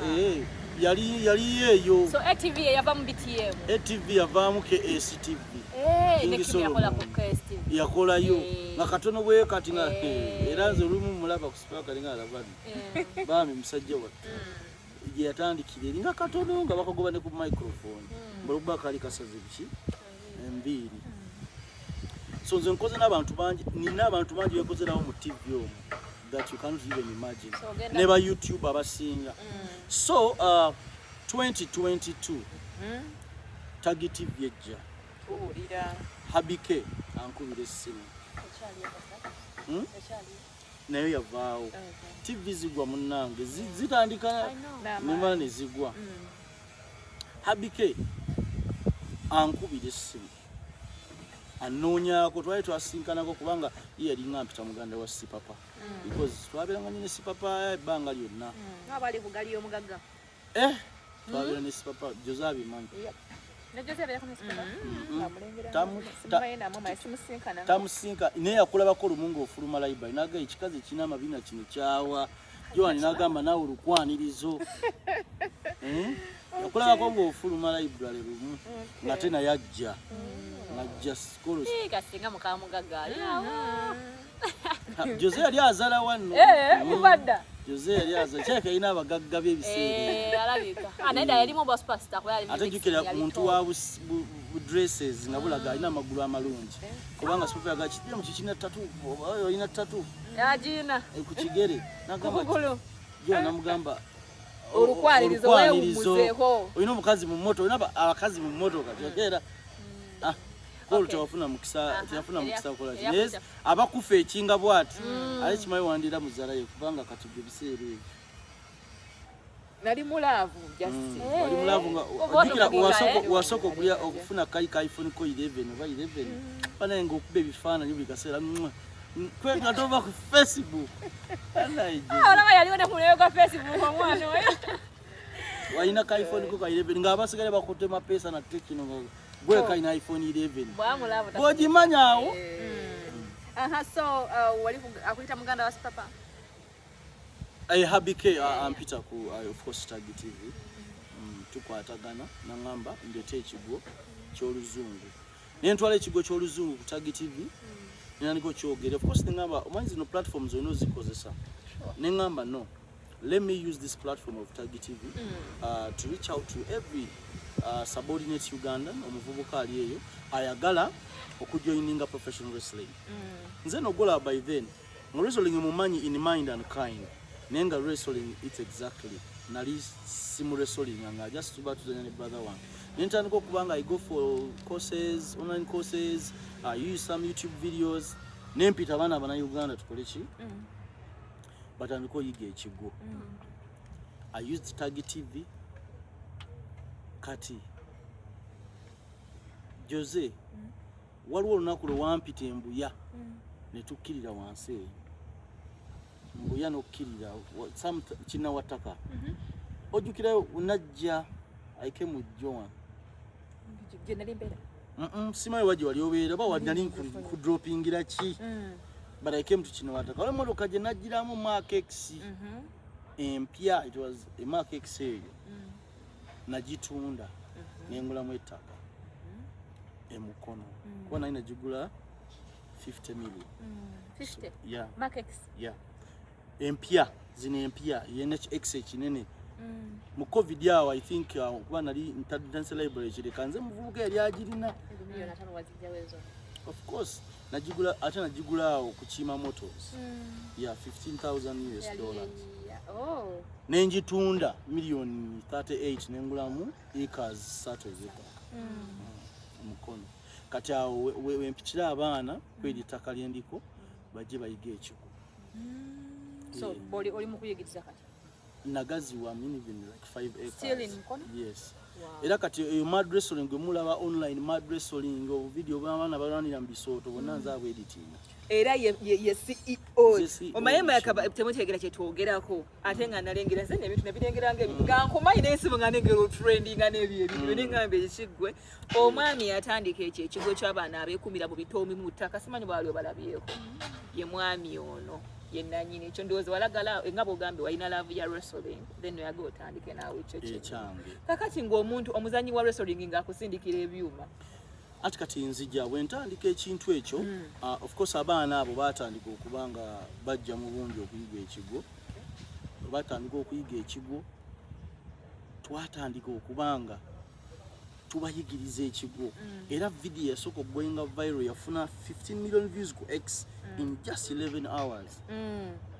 Speaker 1: Eh, yali eyo.
Speaker 2: So ATV eyava mu BTM.
Speaker 1: ATV yavaamu KSTV.
Speaker 2: Eh,
Speaker 1: King
Speaker 2: ne Kim yakola ku
Speaker 1: Solomon.
Speaker 2: KSTV.
Speaker 1: Yakolayo.
Speaker 2: Eh.
Speaker 1: Nga katono bwe kati nga
Speaker 2: Eh.
Speaker 1: era nze olumu mulaba ku Spark nga alaba nno. Bambi musajja wattu, gye yatandikira eri nga katono, nga bakagoba ne ku microphone olwokuba kaali kasaze biki enviiri. So nze nkoze n'abantu bangi, nina abantu bangi benkoze nabo mu TV omwo that you cannot even imagine.
Speaker 2: So ogenda-
Speaker 1: Ne ba YouTube abasinga. So 2022 Tagi TV ejja.
Speaker 3: Tuwulira.
Speaker 1: Habike ankubira essimu. Nayo yavaawo. TV zigwa munnange. Zitandika nemala ne zigwa. Habike ankubira essimu, anoonyaako. Twali twasinkanako kubanga ye yalinga mpita muganda wa Sipapa, because twabeeranga nnyo ne Sipapa ebbanga lyonna.
Speaker 2: Nga bali ku gali y'omugagga.
Speaker 1: Eh, twabeera ne Sipapa, Jose abimanyi.
Speaker 2: Ne Jose abeerako ne Sipapa.
Speaker 3: Simusinkana.
Speaker 1: Tamusinka, naye yakulabako lumu ng'ofuluma library, naga ekikazi ekirina amabina kino kyawa Joani, nagamba naawe olukwanirizo. Eh? Yakulabako ng'ofuluma library lumu, ng'ate naye ajja ng'ajja sikolo.
Speaker 2: Eh, kasinga muka mugagga ali awo.
Speaker 1: Jose yali azala wanno.
Speaker 2: Eh, kuva dda.
Speaker 1: Jose yali azala, kyaleka yalina abagagga b'ebiseera ebyo.
Speaker 2: Eh, alabika. Ah, naye ddala yalimu obwa superstar kuba yali
Speaker 1: Ate
Speaker 2: mu
Speaker 1: jjukira
Speaker 2: yali
Speaker 1: muntu
Speaker 2: top.
Speaker 1: wa bu dresses nga bulaga alina amagulu amalungi, kubanga Sipapa yaga kidemu kikina tattoo, oba olina tattoo
Speaker 2: Agina
Speaker 1: ku kigere. Nagamba
Speaker 2: kukugulu.
Speaker 1: Jo namugamba
Speaker 3: Olukwanirizo,
Speaker 1: olukwanirizo.
Speaker 3: weewummuzeeko.
Speaker 1: Olina omukazi mu mmotoka, olina abakazi mu mmotoka kyokera. Ah, Paul tewafuna mukisa, teyafuna mukisa kukola ki. Naye abakufa ekinga bwati ate kimanyi wandira muzalayo, kubanga kati gwe biseera ebyo
Speaker 3: Nali mu love just.
Speaker 1: Wali mu love nga
Speaker 2: Oba
Speaker 1: ojjukira
Speaker 2: otuvuga, eh?
Speaker 1: wasooka okufuna ka iPhone ko 11 oba 11 banaye nga okuba ebifaananyi buli kaseera, mwah. Kwe nga tova ku Facebook. Banaye Jose.
Speaker 2: Ah, olaba yaliwo ne ku mulembe gwa Facebook omwana oyo.
Speaker 1: Walina ka iPhone ko ka 11 nga abasigale bakutte mapeesa na Tecno, nga gwe kalina iPhone 11.
Speaker 2: Bwamulaba.
Speaker 1: Bw'ogimanya awo.
Speaker 2: Aha, so wali akuyita muganda wa Sipapa.
Speaker 1: Happy K ampita ku of course Tag TV. Tukwatagana naŋŋamba ndete ekigwo ky'oluzungu, naye ntwala ekigwo ky'oluzungu ku Tag TV, nenandika okyogere. Of course neŋŋamba, omanyi zino platforms olina ozikozesa, neŋŋamba, no, let me use this platform of Tag TV to reach out to every subordinate Ugandan, omuvubuka ali eyo ayagala okujoininga professional wrestling. Nze nogola by then nga wrestling mumanyi in mind and kind, naye nga wrestling it's exactly nali simu wrestling nga just tuba tuzanya ne brother wange. Nentandika okuba nga I go for courses, online courses, I use some YouTube videos, nempita abaana abanauganda tukole ki, batandika oyiga ekigwo. I used Tag TV. Kati Jose, waliwo olunaku lwe wampita embuya ne tukkirira wansi eyo mbuya n'okkirira kinawataka. Ojjukirayo najja aike mu Joan.
Speaker 3: Gye nali mbeera.
Speaker 1: Simanyi wajje wali obeera oba nali nkudropingira ki, but I came to Kinawataka. Waliwo emmotoka gye nagiramu, Mark X empya. It was a Mark X eyo nagitunda nengulamu ettaka emukono, kuba nali nagigula 50 million.
Speaker 2: 50?
Speaker 1: Yeah.
Speaker 2: Mark X?
Speaker 1: Yeah, empya, zino empya yena X ekinene. Mu COVID awo, I think kuba nali ntandise library kireka nze muvubuka yali agirina.
Speaker 2: 50 wazijjawo ezo?
Speaker 1: Of course nagigula, ate nagigula awo ku Chima Motors, yeah, 15,000 US dollars.
Speaker 2: Oh.
Speaker 1: Nenjitunda miliyoni 38, nengulamu acres 3 ez'ettaka mukono. Kati awo wempikira abaana kweri ettaka lyendiko bajje bayiga ekigwo.
Speaker 2: So oli mu kuyigiriza kati?
Speaker 1: Nagaziwa, I mean, even like 5 acres.
Speaker 2: Still in Mukono?
Speaker 1: Yes.
Speaker 2: Wow.
Speaker 1: Era kati eyo mad wrestling gwe mulaba online, mad wrestling, obuvidiyo bw'abaana balwanira mu bisooto bonna nze abweditinga.
Speaker 3: Era ye CEO.
Speaker 1: Ye CEO.
Speaker 3: Omaye mayaka temutegeera kyetwogerako, ate nga nalengera nze nebintu nabirengera nga ebintu nga nkumanyi n'ensibo nga nengera otrendinga n'ebyo ebintu nengamba ekiggwe omwami yatandika ekyo ekigo ky'abaana abeekumira mu bitoomi mu ttaka, simanyi bwali obalabyeko. Ye mwami ono ye nannyini ekyo. Ndowooza walagala nga bw'ogambye walina love ya wrestling, then oyaga otandike naawe ekyo kye.
Speaker 1: Ekyange.
Speaker 3: Kakati ng'omuntu omuzanyi wa wrestling ng'akusindikira ebyuma?
Speaker 1: Ati kati nzija bwe ntandika ekintu ekyo, of course abaana abo batandika okuba nga bajja mu bungi okuyiga ekigwo. Batandika okuyiga ekigwo, twatandika okuba nga tubayigiriza ekigwo, era video yasooka okugoinga viral yafuna 15 million views ku X in just 11 hours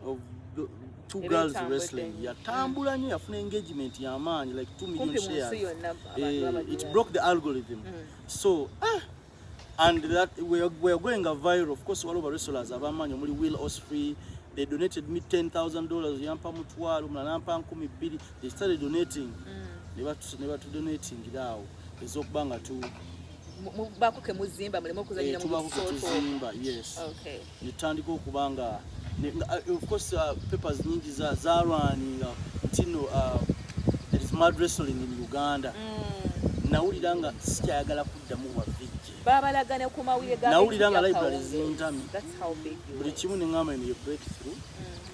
Speaker 1: of the two
Speaker 3: Era
Speaker 1: girls
Speaker 3: etambudde
Speaker 1: wrestling.
Speaker 3: nnyo.
Speaker 1: Yatambula nnyo, yafuna engagement y'amaanyi, like 2 million
Speaker 3: Kumpi mu nsi
Speaker 1: shares.
Speaker 3: yonna abantu
Speaker 1: Eh, it
Speaker 3: babagira.
Speaker 1: broke the algorithm. So and that we are going viral. Of course waliwo wrestlers ab'amaanyi omuli Will Ospreay. They donated me $10,000, yampa mutwalo, omulala nampa 2000. They started donating, ne batudonatingira awo ez'okuba nga tu
Speaker 3: Baako ke muzimba muleme okuzanyira mu
Speaker 1: tubaako ke
Speaker 3: bisooto.
Speaker 1: tuzimba, yes. Netutandika okuba nga of course papers nyingi zalwaninga nti no, there is mad wrestling in Uganda. Nawulira nga sikyayagala kuddamu wa VJ.
Speaker 3: Babalaga ne ku mawulire ga
Speaker 1: Nawulira nga
Speaker 3: bintu bya
Speaker 1: library
Speaker 3: Kawungeezi.
Speaker 1: zintamye.
Speaker 3: That's how big you
Speaker 1: Buli
Speaker 3: were.
Speaker 1: kimu neŋŋamba eno ye breakthrough,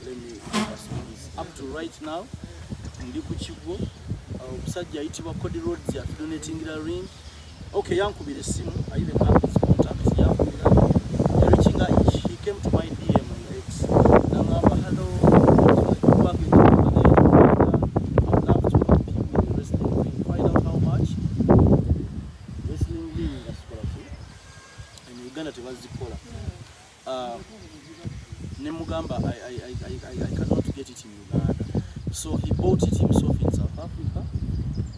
Speaker 1: let me focus on this. Up to right now ndi ku kigwo. Omusajja ayitibwa Cody Rhodes yatudonatingira ring. Okay, yankubira essimu. I even have his contact. Yankubira, reaching, he came to my DM on X, nangamba, "Hello, work in Uganda. I would love to help you with the wrestling ring. Find out how much wrestling ring Africa.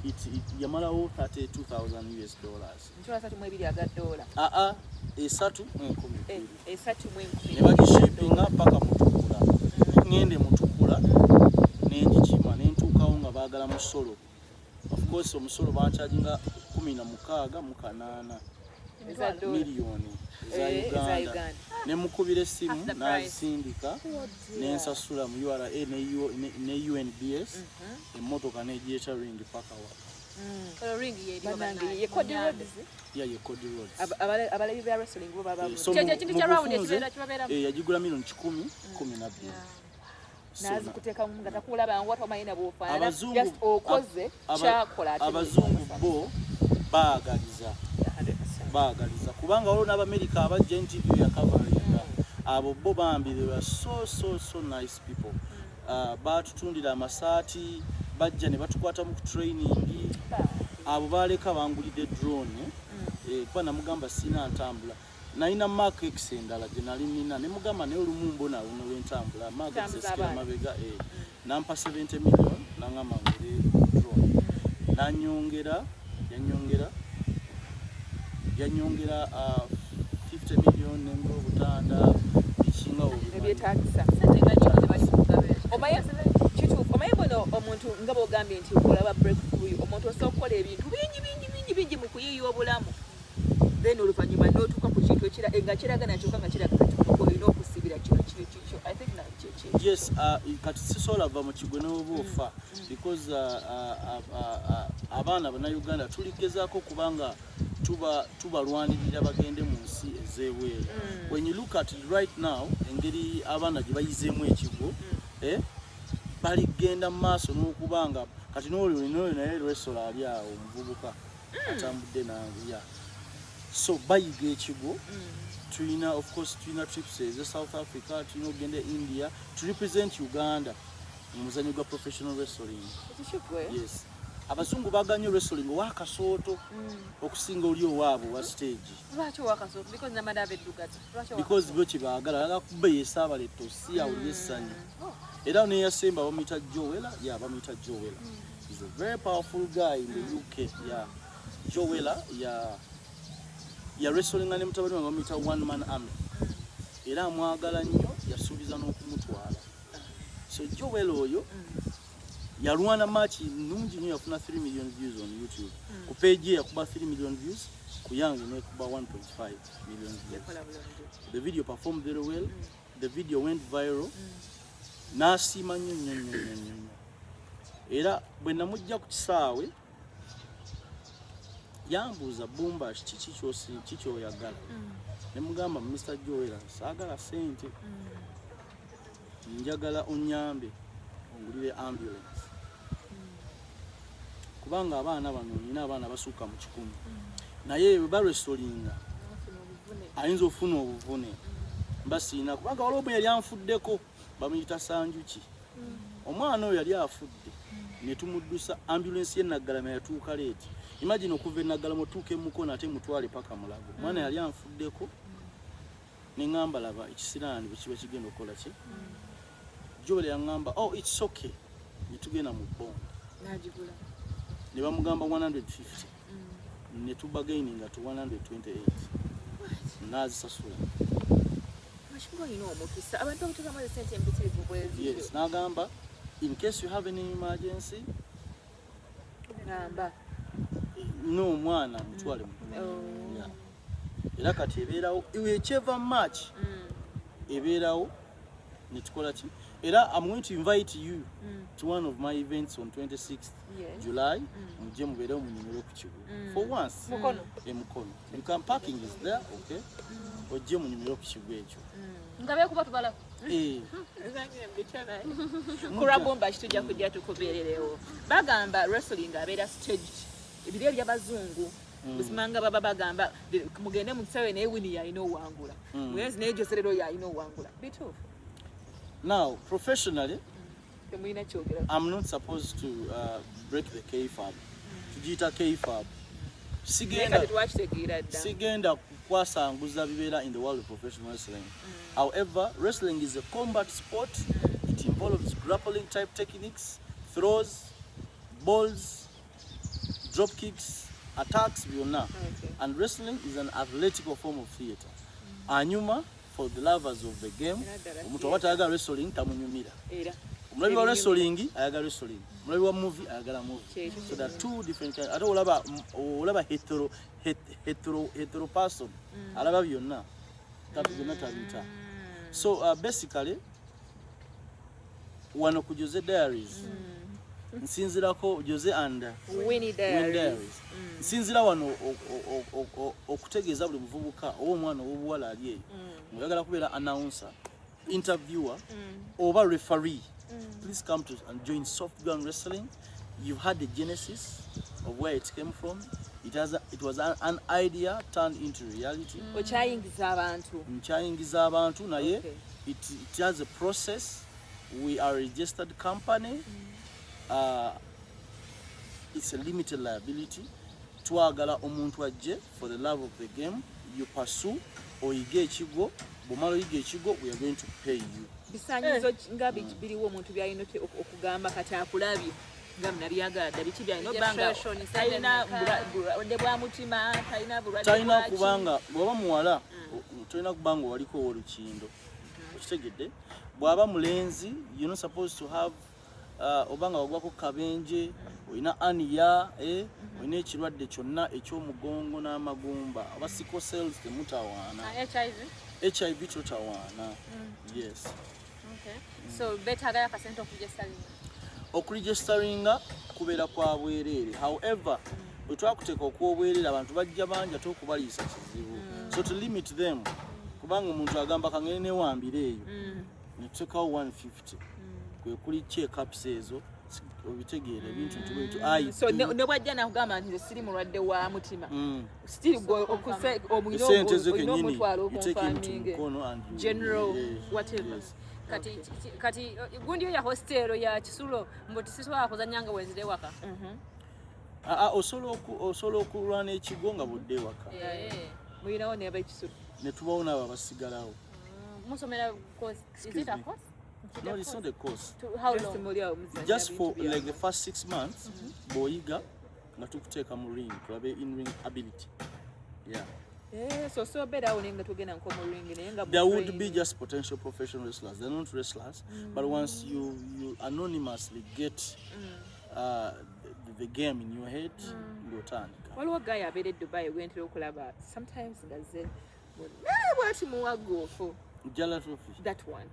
Speaker 1: It yamalawo 32,000 US dollars.
Speaker 3: Mitwalo 32 aga dola.
Speaker 1: Aa, esatu mu enkumi bbiri.
Speaker 3: Esatu mu enkumi.
Speaker 1: Ne bagishipinga paka Mutukula. Ngende Mutukula nengikima, nentuukawo nga baagala musolo. Of course omusolo bancharginga 16,800
Speaker 3: Eza dola.
Speaker 1: Miliyoni eza
Speaker 3: Eh, eza
Speaker 1: Uganda.
Speaker 3: Uganda.
Speaker 1: Nemukubira essimu,
Speaker 2: Half the price.
Speaker 1: n'azisindika, nensasula mu URA ne UNBS, emmotoka negireeta ring paka wa
Speaker 2: Olwo ring yeeriwo
Speaker 3: Bannange,
Speaker 2: bannange.
Speaker 3: ye Cody
Speaker 2: Munyambe.
Speaker 3: Rhodes.
Speaker 1: Ya, ye Cody Rhodes.
Speaker 3: Abalabi ba wrestling bo baba
Speaker 1: Eh, so
Speaker 2: Kye ekintu
Speaker 1: mu
Speaker 2: kya round
Speaker 1: bufunze,
Speaker 2: ekibeeramu.
Speaker 1: yagigula miliyoni 112. So,
Speaker 3: Nazikuteekamu nga takulaba nga tomanyi na bw'ofaanana.
Speaker 1: Abazungu
Speaker 3: Just okoze kyakola ate
Speaker 1: abazungu
Speaker 3: n'okozesa.
Speaker 1: bo baagaliza.
Speaker 3: Yeah, 100%.
Speaker 1: Baagaliza kubanga waliwo n'Abamerika abajja, interview yakavaringa. Abo bo bambi, they were so so so nice people. Batutundira amasaati, bajja ne batukwatamu ku training. Abo baleka bangulidde drone, kuba namugamba sina ntambula, nalina Mark X endala gye nali nina, ne mugamba naye olumu mbona luno lwentambula Mark X
Speaker 3: Tambuza
Speaker 1: esikira
Speaker 3: abaana.
Speaker 1: mabega, nampa 70 million, nangamba ngule drone, nanyongera yanyongera 50 million, nengula obutanda bikinga obimanyi.
Speaker 3: Ebyetaagisa.
Speaker 2: Sente nga nyingi ze bali kugabira.
Speaker 3: Omanyi kituufu, omanyi buno omuntu nga bwogambye nti olaba breakthrough, omuntu osobola okukola ebintu bingi bingi bingi bingi mu kuyiiya obulamu, then oluvannyuma n'otuuka ku kintu nga kiraga nakyuka nga kiraga kati olina okusibira kino kino kikyo. I think kyekyo.
Speaker 1: Yes, kati sisobola va mu kigwe n'oba ofa because abaana Bannayuganda tuligezaako kubanga tubalwanirira bagende mu nsi ez'ebweru. When you look at it right now, engeri abaana gye bayizeemu ekigwo, baligenda mu maaso n'okuba nga kati n'olwo naye lwesola ali awo omuvubuka atambudde nange ya. So bayiga ekigwo. Tulina, of course, tulina trips eze South Africa, tulina okugenda e India to represent Uganda mu muzanyo gwa professional wrestling.
Speaker 3: Ekikigwe.
Speaker 1: Yes, abazungu baganye wrestling owakasooto okusinga oli owaabwe owa stage.
Speaker 2: Lwaki owakasooto? Because namada abeddugaza. Lwaki?
Speaker 1: Because bo kyebaagala agala kuba yesaabaleto si awulira essanyu. Era neyasemba bamuyita Joe Weller, ya, bamuyita Joe Weller. Is a very powerful guy in the UK. Ya, Joe Weller ya ya wrestlinga ne mutabani wange bamuyita One Man Army, era amwagala nnyo, yasuubiza n'okumutwala. So Joe Weller oyo yalwana match nungi nnyo, yafuna 3 million views on YouTube. Ku page ye yakuba 3 million views, ku yange nekuba 1.5 million views.
Speaker 3: Yakola bulungi.
Speaker 1: The video performed very well. The video went viral. N'asiima nnyo nnyo nnyo nnyo nnyo nnyo. Era bwe namujja ku kisaawe yambuuza, "Bumbash, kiki kyoyagala?" Ne mugamba, "Mr Joe Weller, saagala sente, njagala onyambe ongulire ambulance, kubanga abaana bano nina abaana basukka mu 100, naye bwe balwesolinga ayinza okufuna obuvune, mba siina." Kubanga waliwo omwe yali anfuddeko, bamuyita Sanjuki. Omwana oyo yali afudde ne tumuddusa ambulance ye Naggalama, yatuuka late. Imagine okuva e Naggalama otuuka emukono ate mutwale paka Mulago. Omwana yali anfuddeko, ne ŋŋamba, "Laba ekisiraani bwe kiba kigenda okukola ki." Joel yaŋŋamba, "Oh, it's okay." Ne tugenda mu bond.
Speaker 3: N'agigula.
Speaker 1: Ne bamugamba 150, ne tubargaininga to 128, n'azisasula.
Speaker 3: Mashinga olina omukisa, abantu abateekamu esente empitirivu bwezityo.
Speaker 1: Yes, n'agamba, "In case you have any emergency,
Speaker 3: Namba.
Speaker 1: n'omwana mutwale mu." Yeah. Era kati ebeerawo ekyeva March, ebeerawo netukola ki. Era I'm going to invite you to one of my events on 26th July. Mujje mubeerewo munyumire ku kigo for once.
Speaker 3: Mukono.
Speaker 1: Emukono. You can, parking is there. Okay, ojje munyumire ku kigo ekyo.
Speaker 2: Nga beekuba tubala.
Speaker 1: Eh,
Speaker 3: Ku lwa tujja kujja tukubeererewo. Bagamba wrestling abeera staged, ebiri ebyabazungu busimanga baba bagamba, "Mugende mu kisaawe," naye Winnie yalina owangula muyenzi, naye Jose leero yalina owangula. Bituufu?
Speaker 1: Now, professionally,
Speaker 3: Temulina kyogera.
Speaker 1: I'm not supposed to break the kayfabe. Tugiyita kayfabe.
Speaker 3: Naye
Speaker 1: Sigenda
Speaker 3: kati twakitegeera dda.
Speaker 1: Sigenda kukwasanguza bibeera in the world of professional wrestling. However, wrestling is a combat sport. It involves grappling type techniques, throws, Balls, drop kicks, attacks, byonna. And wrestling is an athletical form of theatre. Anyuma for the lovers of the game.
Speaker 3: Era ddala.
Speaker 1: Omuntu aba tayagala wrestling, tamunyumira.
Speaker 3: Era
Speaker 1: Omulabi wa
Speaker 3: Ebinyumira.
Speaker 1: wrestling ayagala wrestling, omulabi wa movie ayagala movie.
Speaker 3: Kyekyo.
Speaker 1: So there are two different kinds. Ate olaba hetero person alaba byonna, byonna tabita. So basically wano ku Jose Diaries, nsinzirako Jose and
Speaker 3: Winnie
Speaker 1: Win
Speaker 3: Diaries.
Speaker 1: Diaries, nsinzira wano okutegeeza buli muvubuka oba omwana ow'obuwala ali eyo ngaoyagala kubeera announcer, interviewer oba referee, please come to and join Soft Ground Wrestling. You've had the genesis of where it came from. It was an idea turned into reality.
Speaker 3: Okyayingiza abantu?
Speaker 1: Nkyayingiza abantu, naye it has a process. We are a registered company. It's a limited liability. Twagala omuntu ajje for the love of the game. You pursue, oyige ekigwo. Bwomala oyiga ekigwo, we are going to pay you.
Speaker 3: Bisanyizo nga biki biriwo omuntu byalina okugamba kati akulabye nga munabyagala dda? Biki byalina obanga
Speaker 2: Registration,
Speaker 3: talina
Speaker 2: sente mmeka?
Speaker 3: Bulwadde bwa mutima, talina bulwadde
Speaker 1: Talina
Speaker 3: bwaki?
Speaker 1: Kubanga bw'oba muwala, tolina kubanga waliko olukindo, okitegedde? Bw'aba mulenzi, you're not supposed to have oba nga wagwako kabenje, olina aniya, olina ekirwadde kyonna ekyomugongo n'amagumba oba sickle cells, temutawaana.
Speaker 2: HIV?
Speaker 1: HIV totawaana, yes.
Speaker 2: Okay. So beetaagayo akasente okuregisteringa?
Speaker 1: Okuregisteringa kubeera kwa bwereere. However, bwe twakuteeka okwobwereere, abantu bajja bangi, ate okubaliisa kizibu. So to limit them, kubanga omuntu agamba kangende newambire eyo, netuteekawo 150 kwe kuli checkups ezo, obitegeera, ebintu nti bwebityo.
Speaker 3: So ne bwajja nakugamba nti nze siri mulwadde wa mutima, still gwe
Speaker 1: Esente zo
Speaker 3: olina
Speaker 1: kenyini
Speaker 3: omutwalo
Speaker 1: you take him to
Speaker 3: oconfirminge.
Speaker 1: Mukono and you,
Speaker 3: General,
Speaker 1: yes,
Speaker 3: whatever.
Speaker 1: yes.
Speaker 2: Kati gundi yo ya hostel ya kisulo, mbu tisisobola kuzanya nga wenzire waka.
Speaker 1: Ah, ah, osobola okulwana ekigo nga budde ewaka.
Speaker 3: Mulinawo neba ekisulo?
Speaker 1: Ne tubawo n'abo abasigalawo.
Speaker 2: Musomera course, is it a
Speaker 1: Me.
Speaker 2: course?
Speaker 1: No, it's not a course.
Speaker 2: To how
Speaker 3: Just
Speaker 2: long?
Speaker 3: muli awo muzannya
Speaker 1: Just for
Speaker 3: bintu
Speaker 1: like the
Speaker 3: byammwe.
Speaker 1: first 6 months, bw'oyiga nga tukuteeka mu ring, tulabe in ring ability, yeah.
Speaker 3: Eh, so obeera awo naye nga togenda nko mu ring, naye nga mu
Speaker 1: There would
Speaker 3: train.
Speaker 1: Be just potential professional wrestlers. They're not wrestlers, but once you anonymously get the game in your head, ng'otandika.
Speaker 3: Waliwo guy abeera e Dubai gwentera okulaba sometimes nga ze bwati muwagguufu.
Speaker 1: Jala Trophy.
Speaker 3: That one.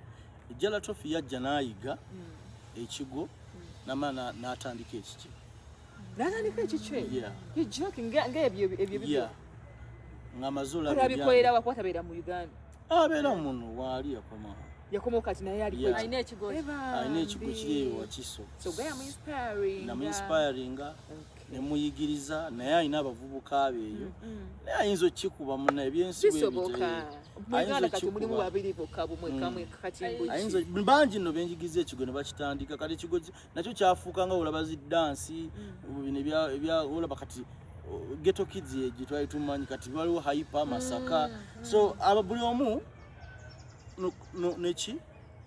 Speaker 1: Jala Trophy yajja n'ayiga ekigo namala n'atandika ekikye.
Speaker 3: Natandika ekikye?
Speaker 1: Yeah.
Speaker 3: You joking? Nga ebyo
Speaker 1: Yeah, ng'amaze olaba.
Speaker 3: Abikolera wakuba tabeera mu Uganda?
Speaker 1: Abeera muno, waali yakoma.
Speaker 3: Yakomawo kati naye aliko?
Speaker 1: Yeah.
Speaker 2: Alina ekigo?
Speaker 1: Alina ekigo kiri eyo Wakiso.
Speaker 3: So guy amu inspiring?
Speaker 1: Namuinspiringa nemuyigiriza, naye alina abavubuka be eyo, naye ayinza okukikuba muna ebyensi bwe bityo,
Speaker 3: Bisoboka.
Speaker 1: eh.
Speaker 3: Mu
Speaker 1: Ayinza
Speaker 3: Uganda kati mulimu
Speaker 1: okukikuba.
Speaker 3: babiri bokka, bumwe kamwe kati mbuki.
Speaker 1: Ayinza bangi nno benjigiza ekigo ne bakitandika. Kati ekigo nakyo kyafuuka nga olaba zi dance bino olaba kati Ghetto Kids egyo twali tumanyi, kati waliwo Hyper Masaka. So aba buli omu neki.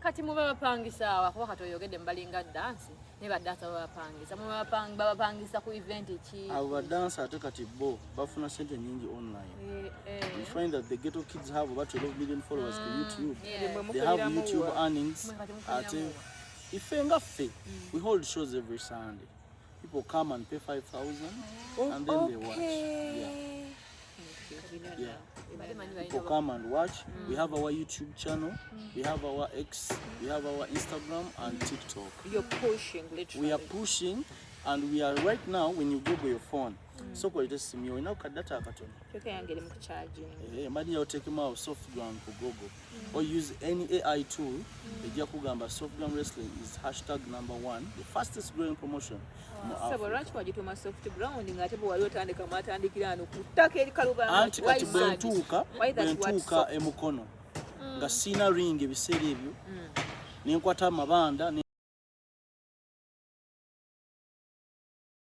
Speaker 2: Kati muba bapangisa awa? Kuba kati oyogedde mubalinga dance, naye badansa babapangisa, babapangisa ku event ki?
Speaker 1: Abo badansa ate kati bo bafuna sente nyingi online. You find that the Ghetto Kids have about 12 million followers ku YouTube. They have YouTube earnings.
Speaker 2: Mwe kati mufuniramu
Speaker 1: Ate
Speaker 2: wa?
Speaker 1: ife nga ffe, we hold shows every Sunday. People come and pay 5000 and then they watch. Yeah.
Speaker 2: Bali manyi balina
Speaker 1: People come and watch. We have our YouTube channel, we have our X, we have our Instagram and TikTok.
Speaker 3: You're pushing literally.
Speaker 1: We are pushing, and we are right now, when you Google your phone, so kwaleta essimu yo, olina kadata akatono.
Speaker 3: Kyokka yange eri mu kucharging.
Speaker 1: Eh, mani oteekemu awo Soft Ground ku Google or use any AI tool, ejja kugamba Soft Ground Wrestling is hashtag number one, the fastest growing promotion mu
Speaker 3: Sabo,
Speaker 1: Africa.
Speaker 3: lwaki wagituuma Soft Ground ng'ate bwe wali otandika mwatandikira ano ku ttaka eri Kalubanga?
Speaker 1: Anti kati bwe ntuuka emukono nga siina ring ebiseera ebyo, nenkwata amabanda.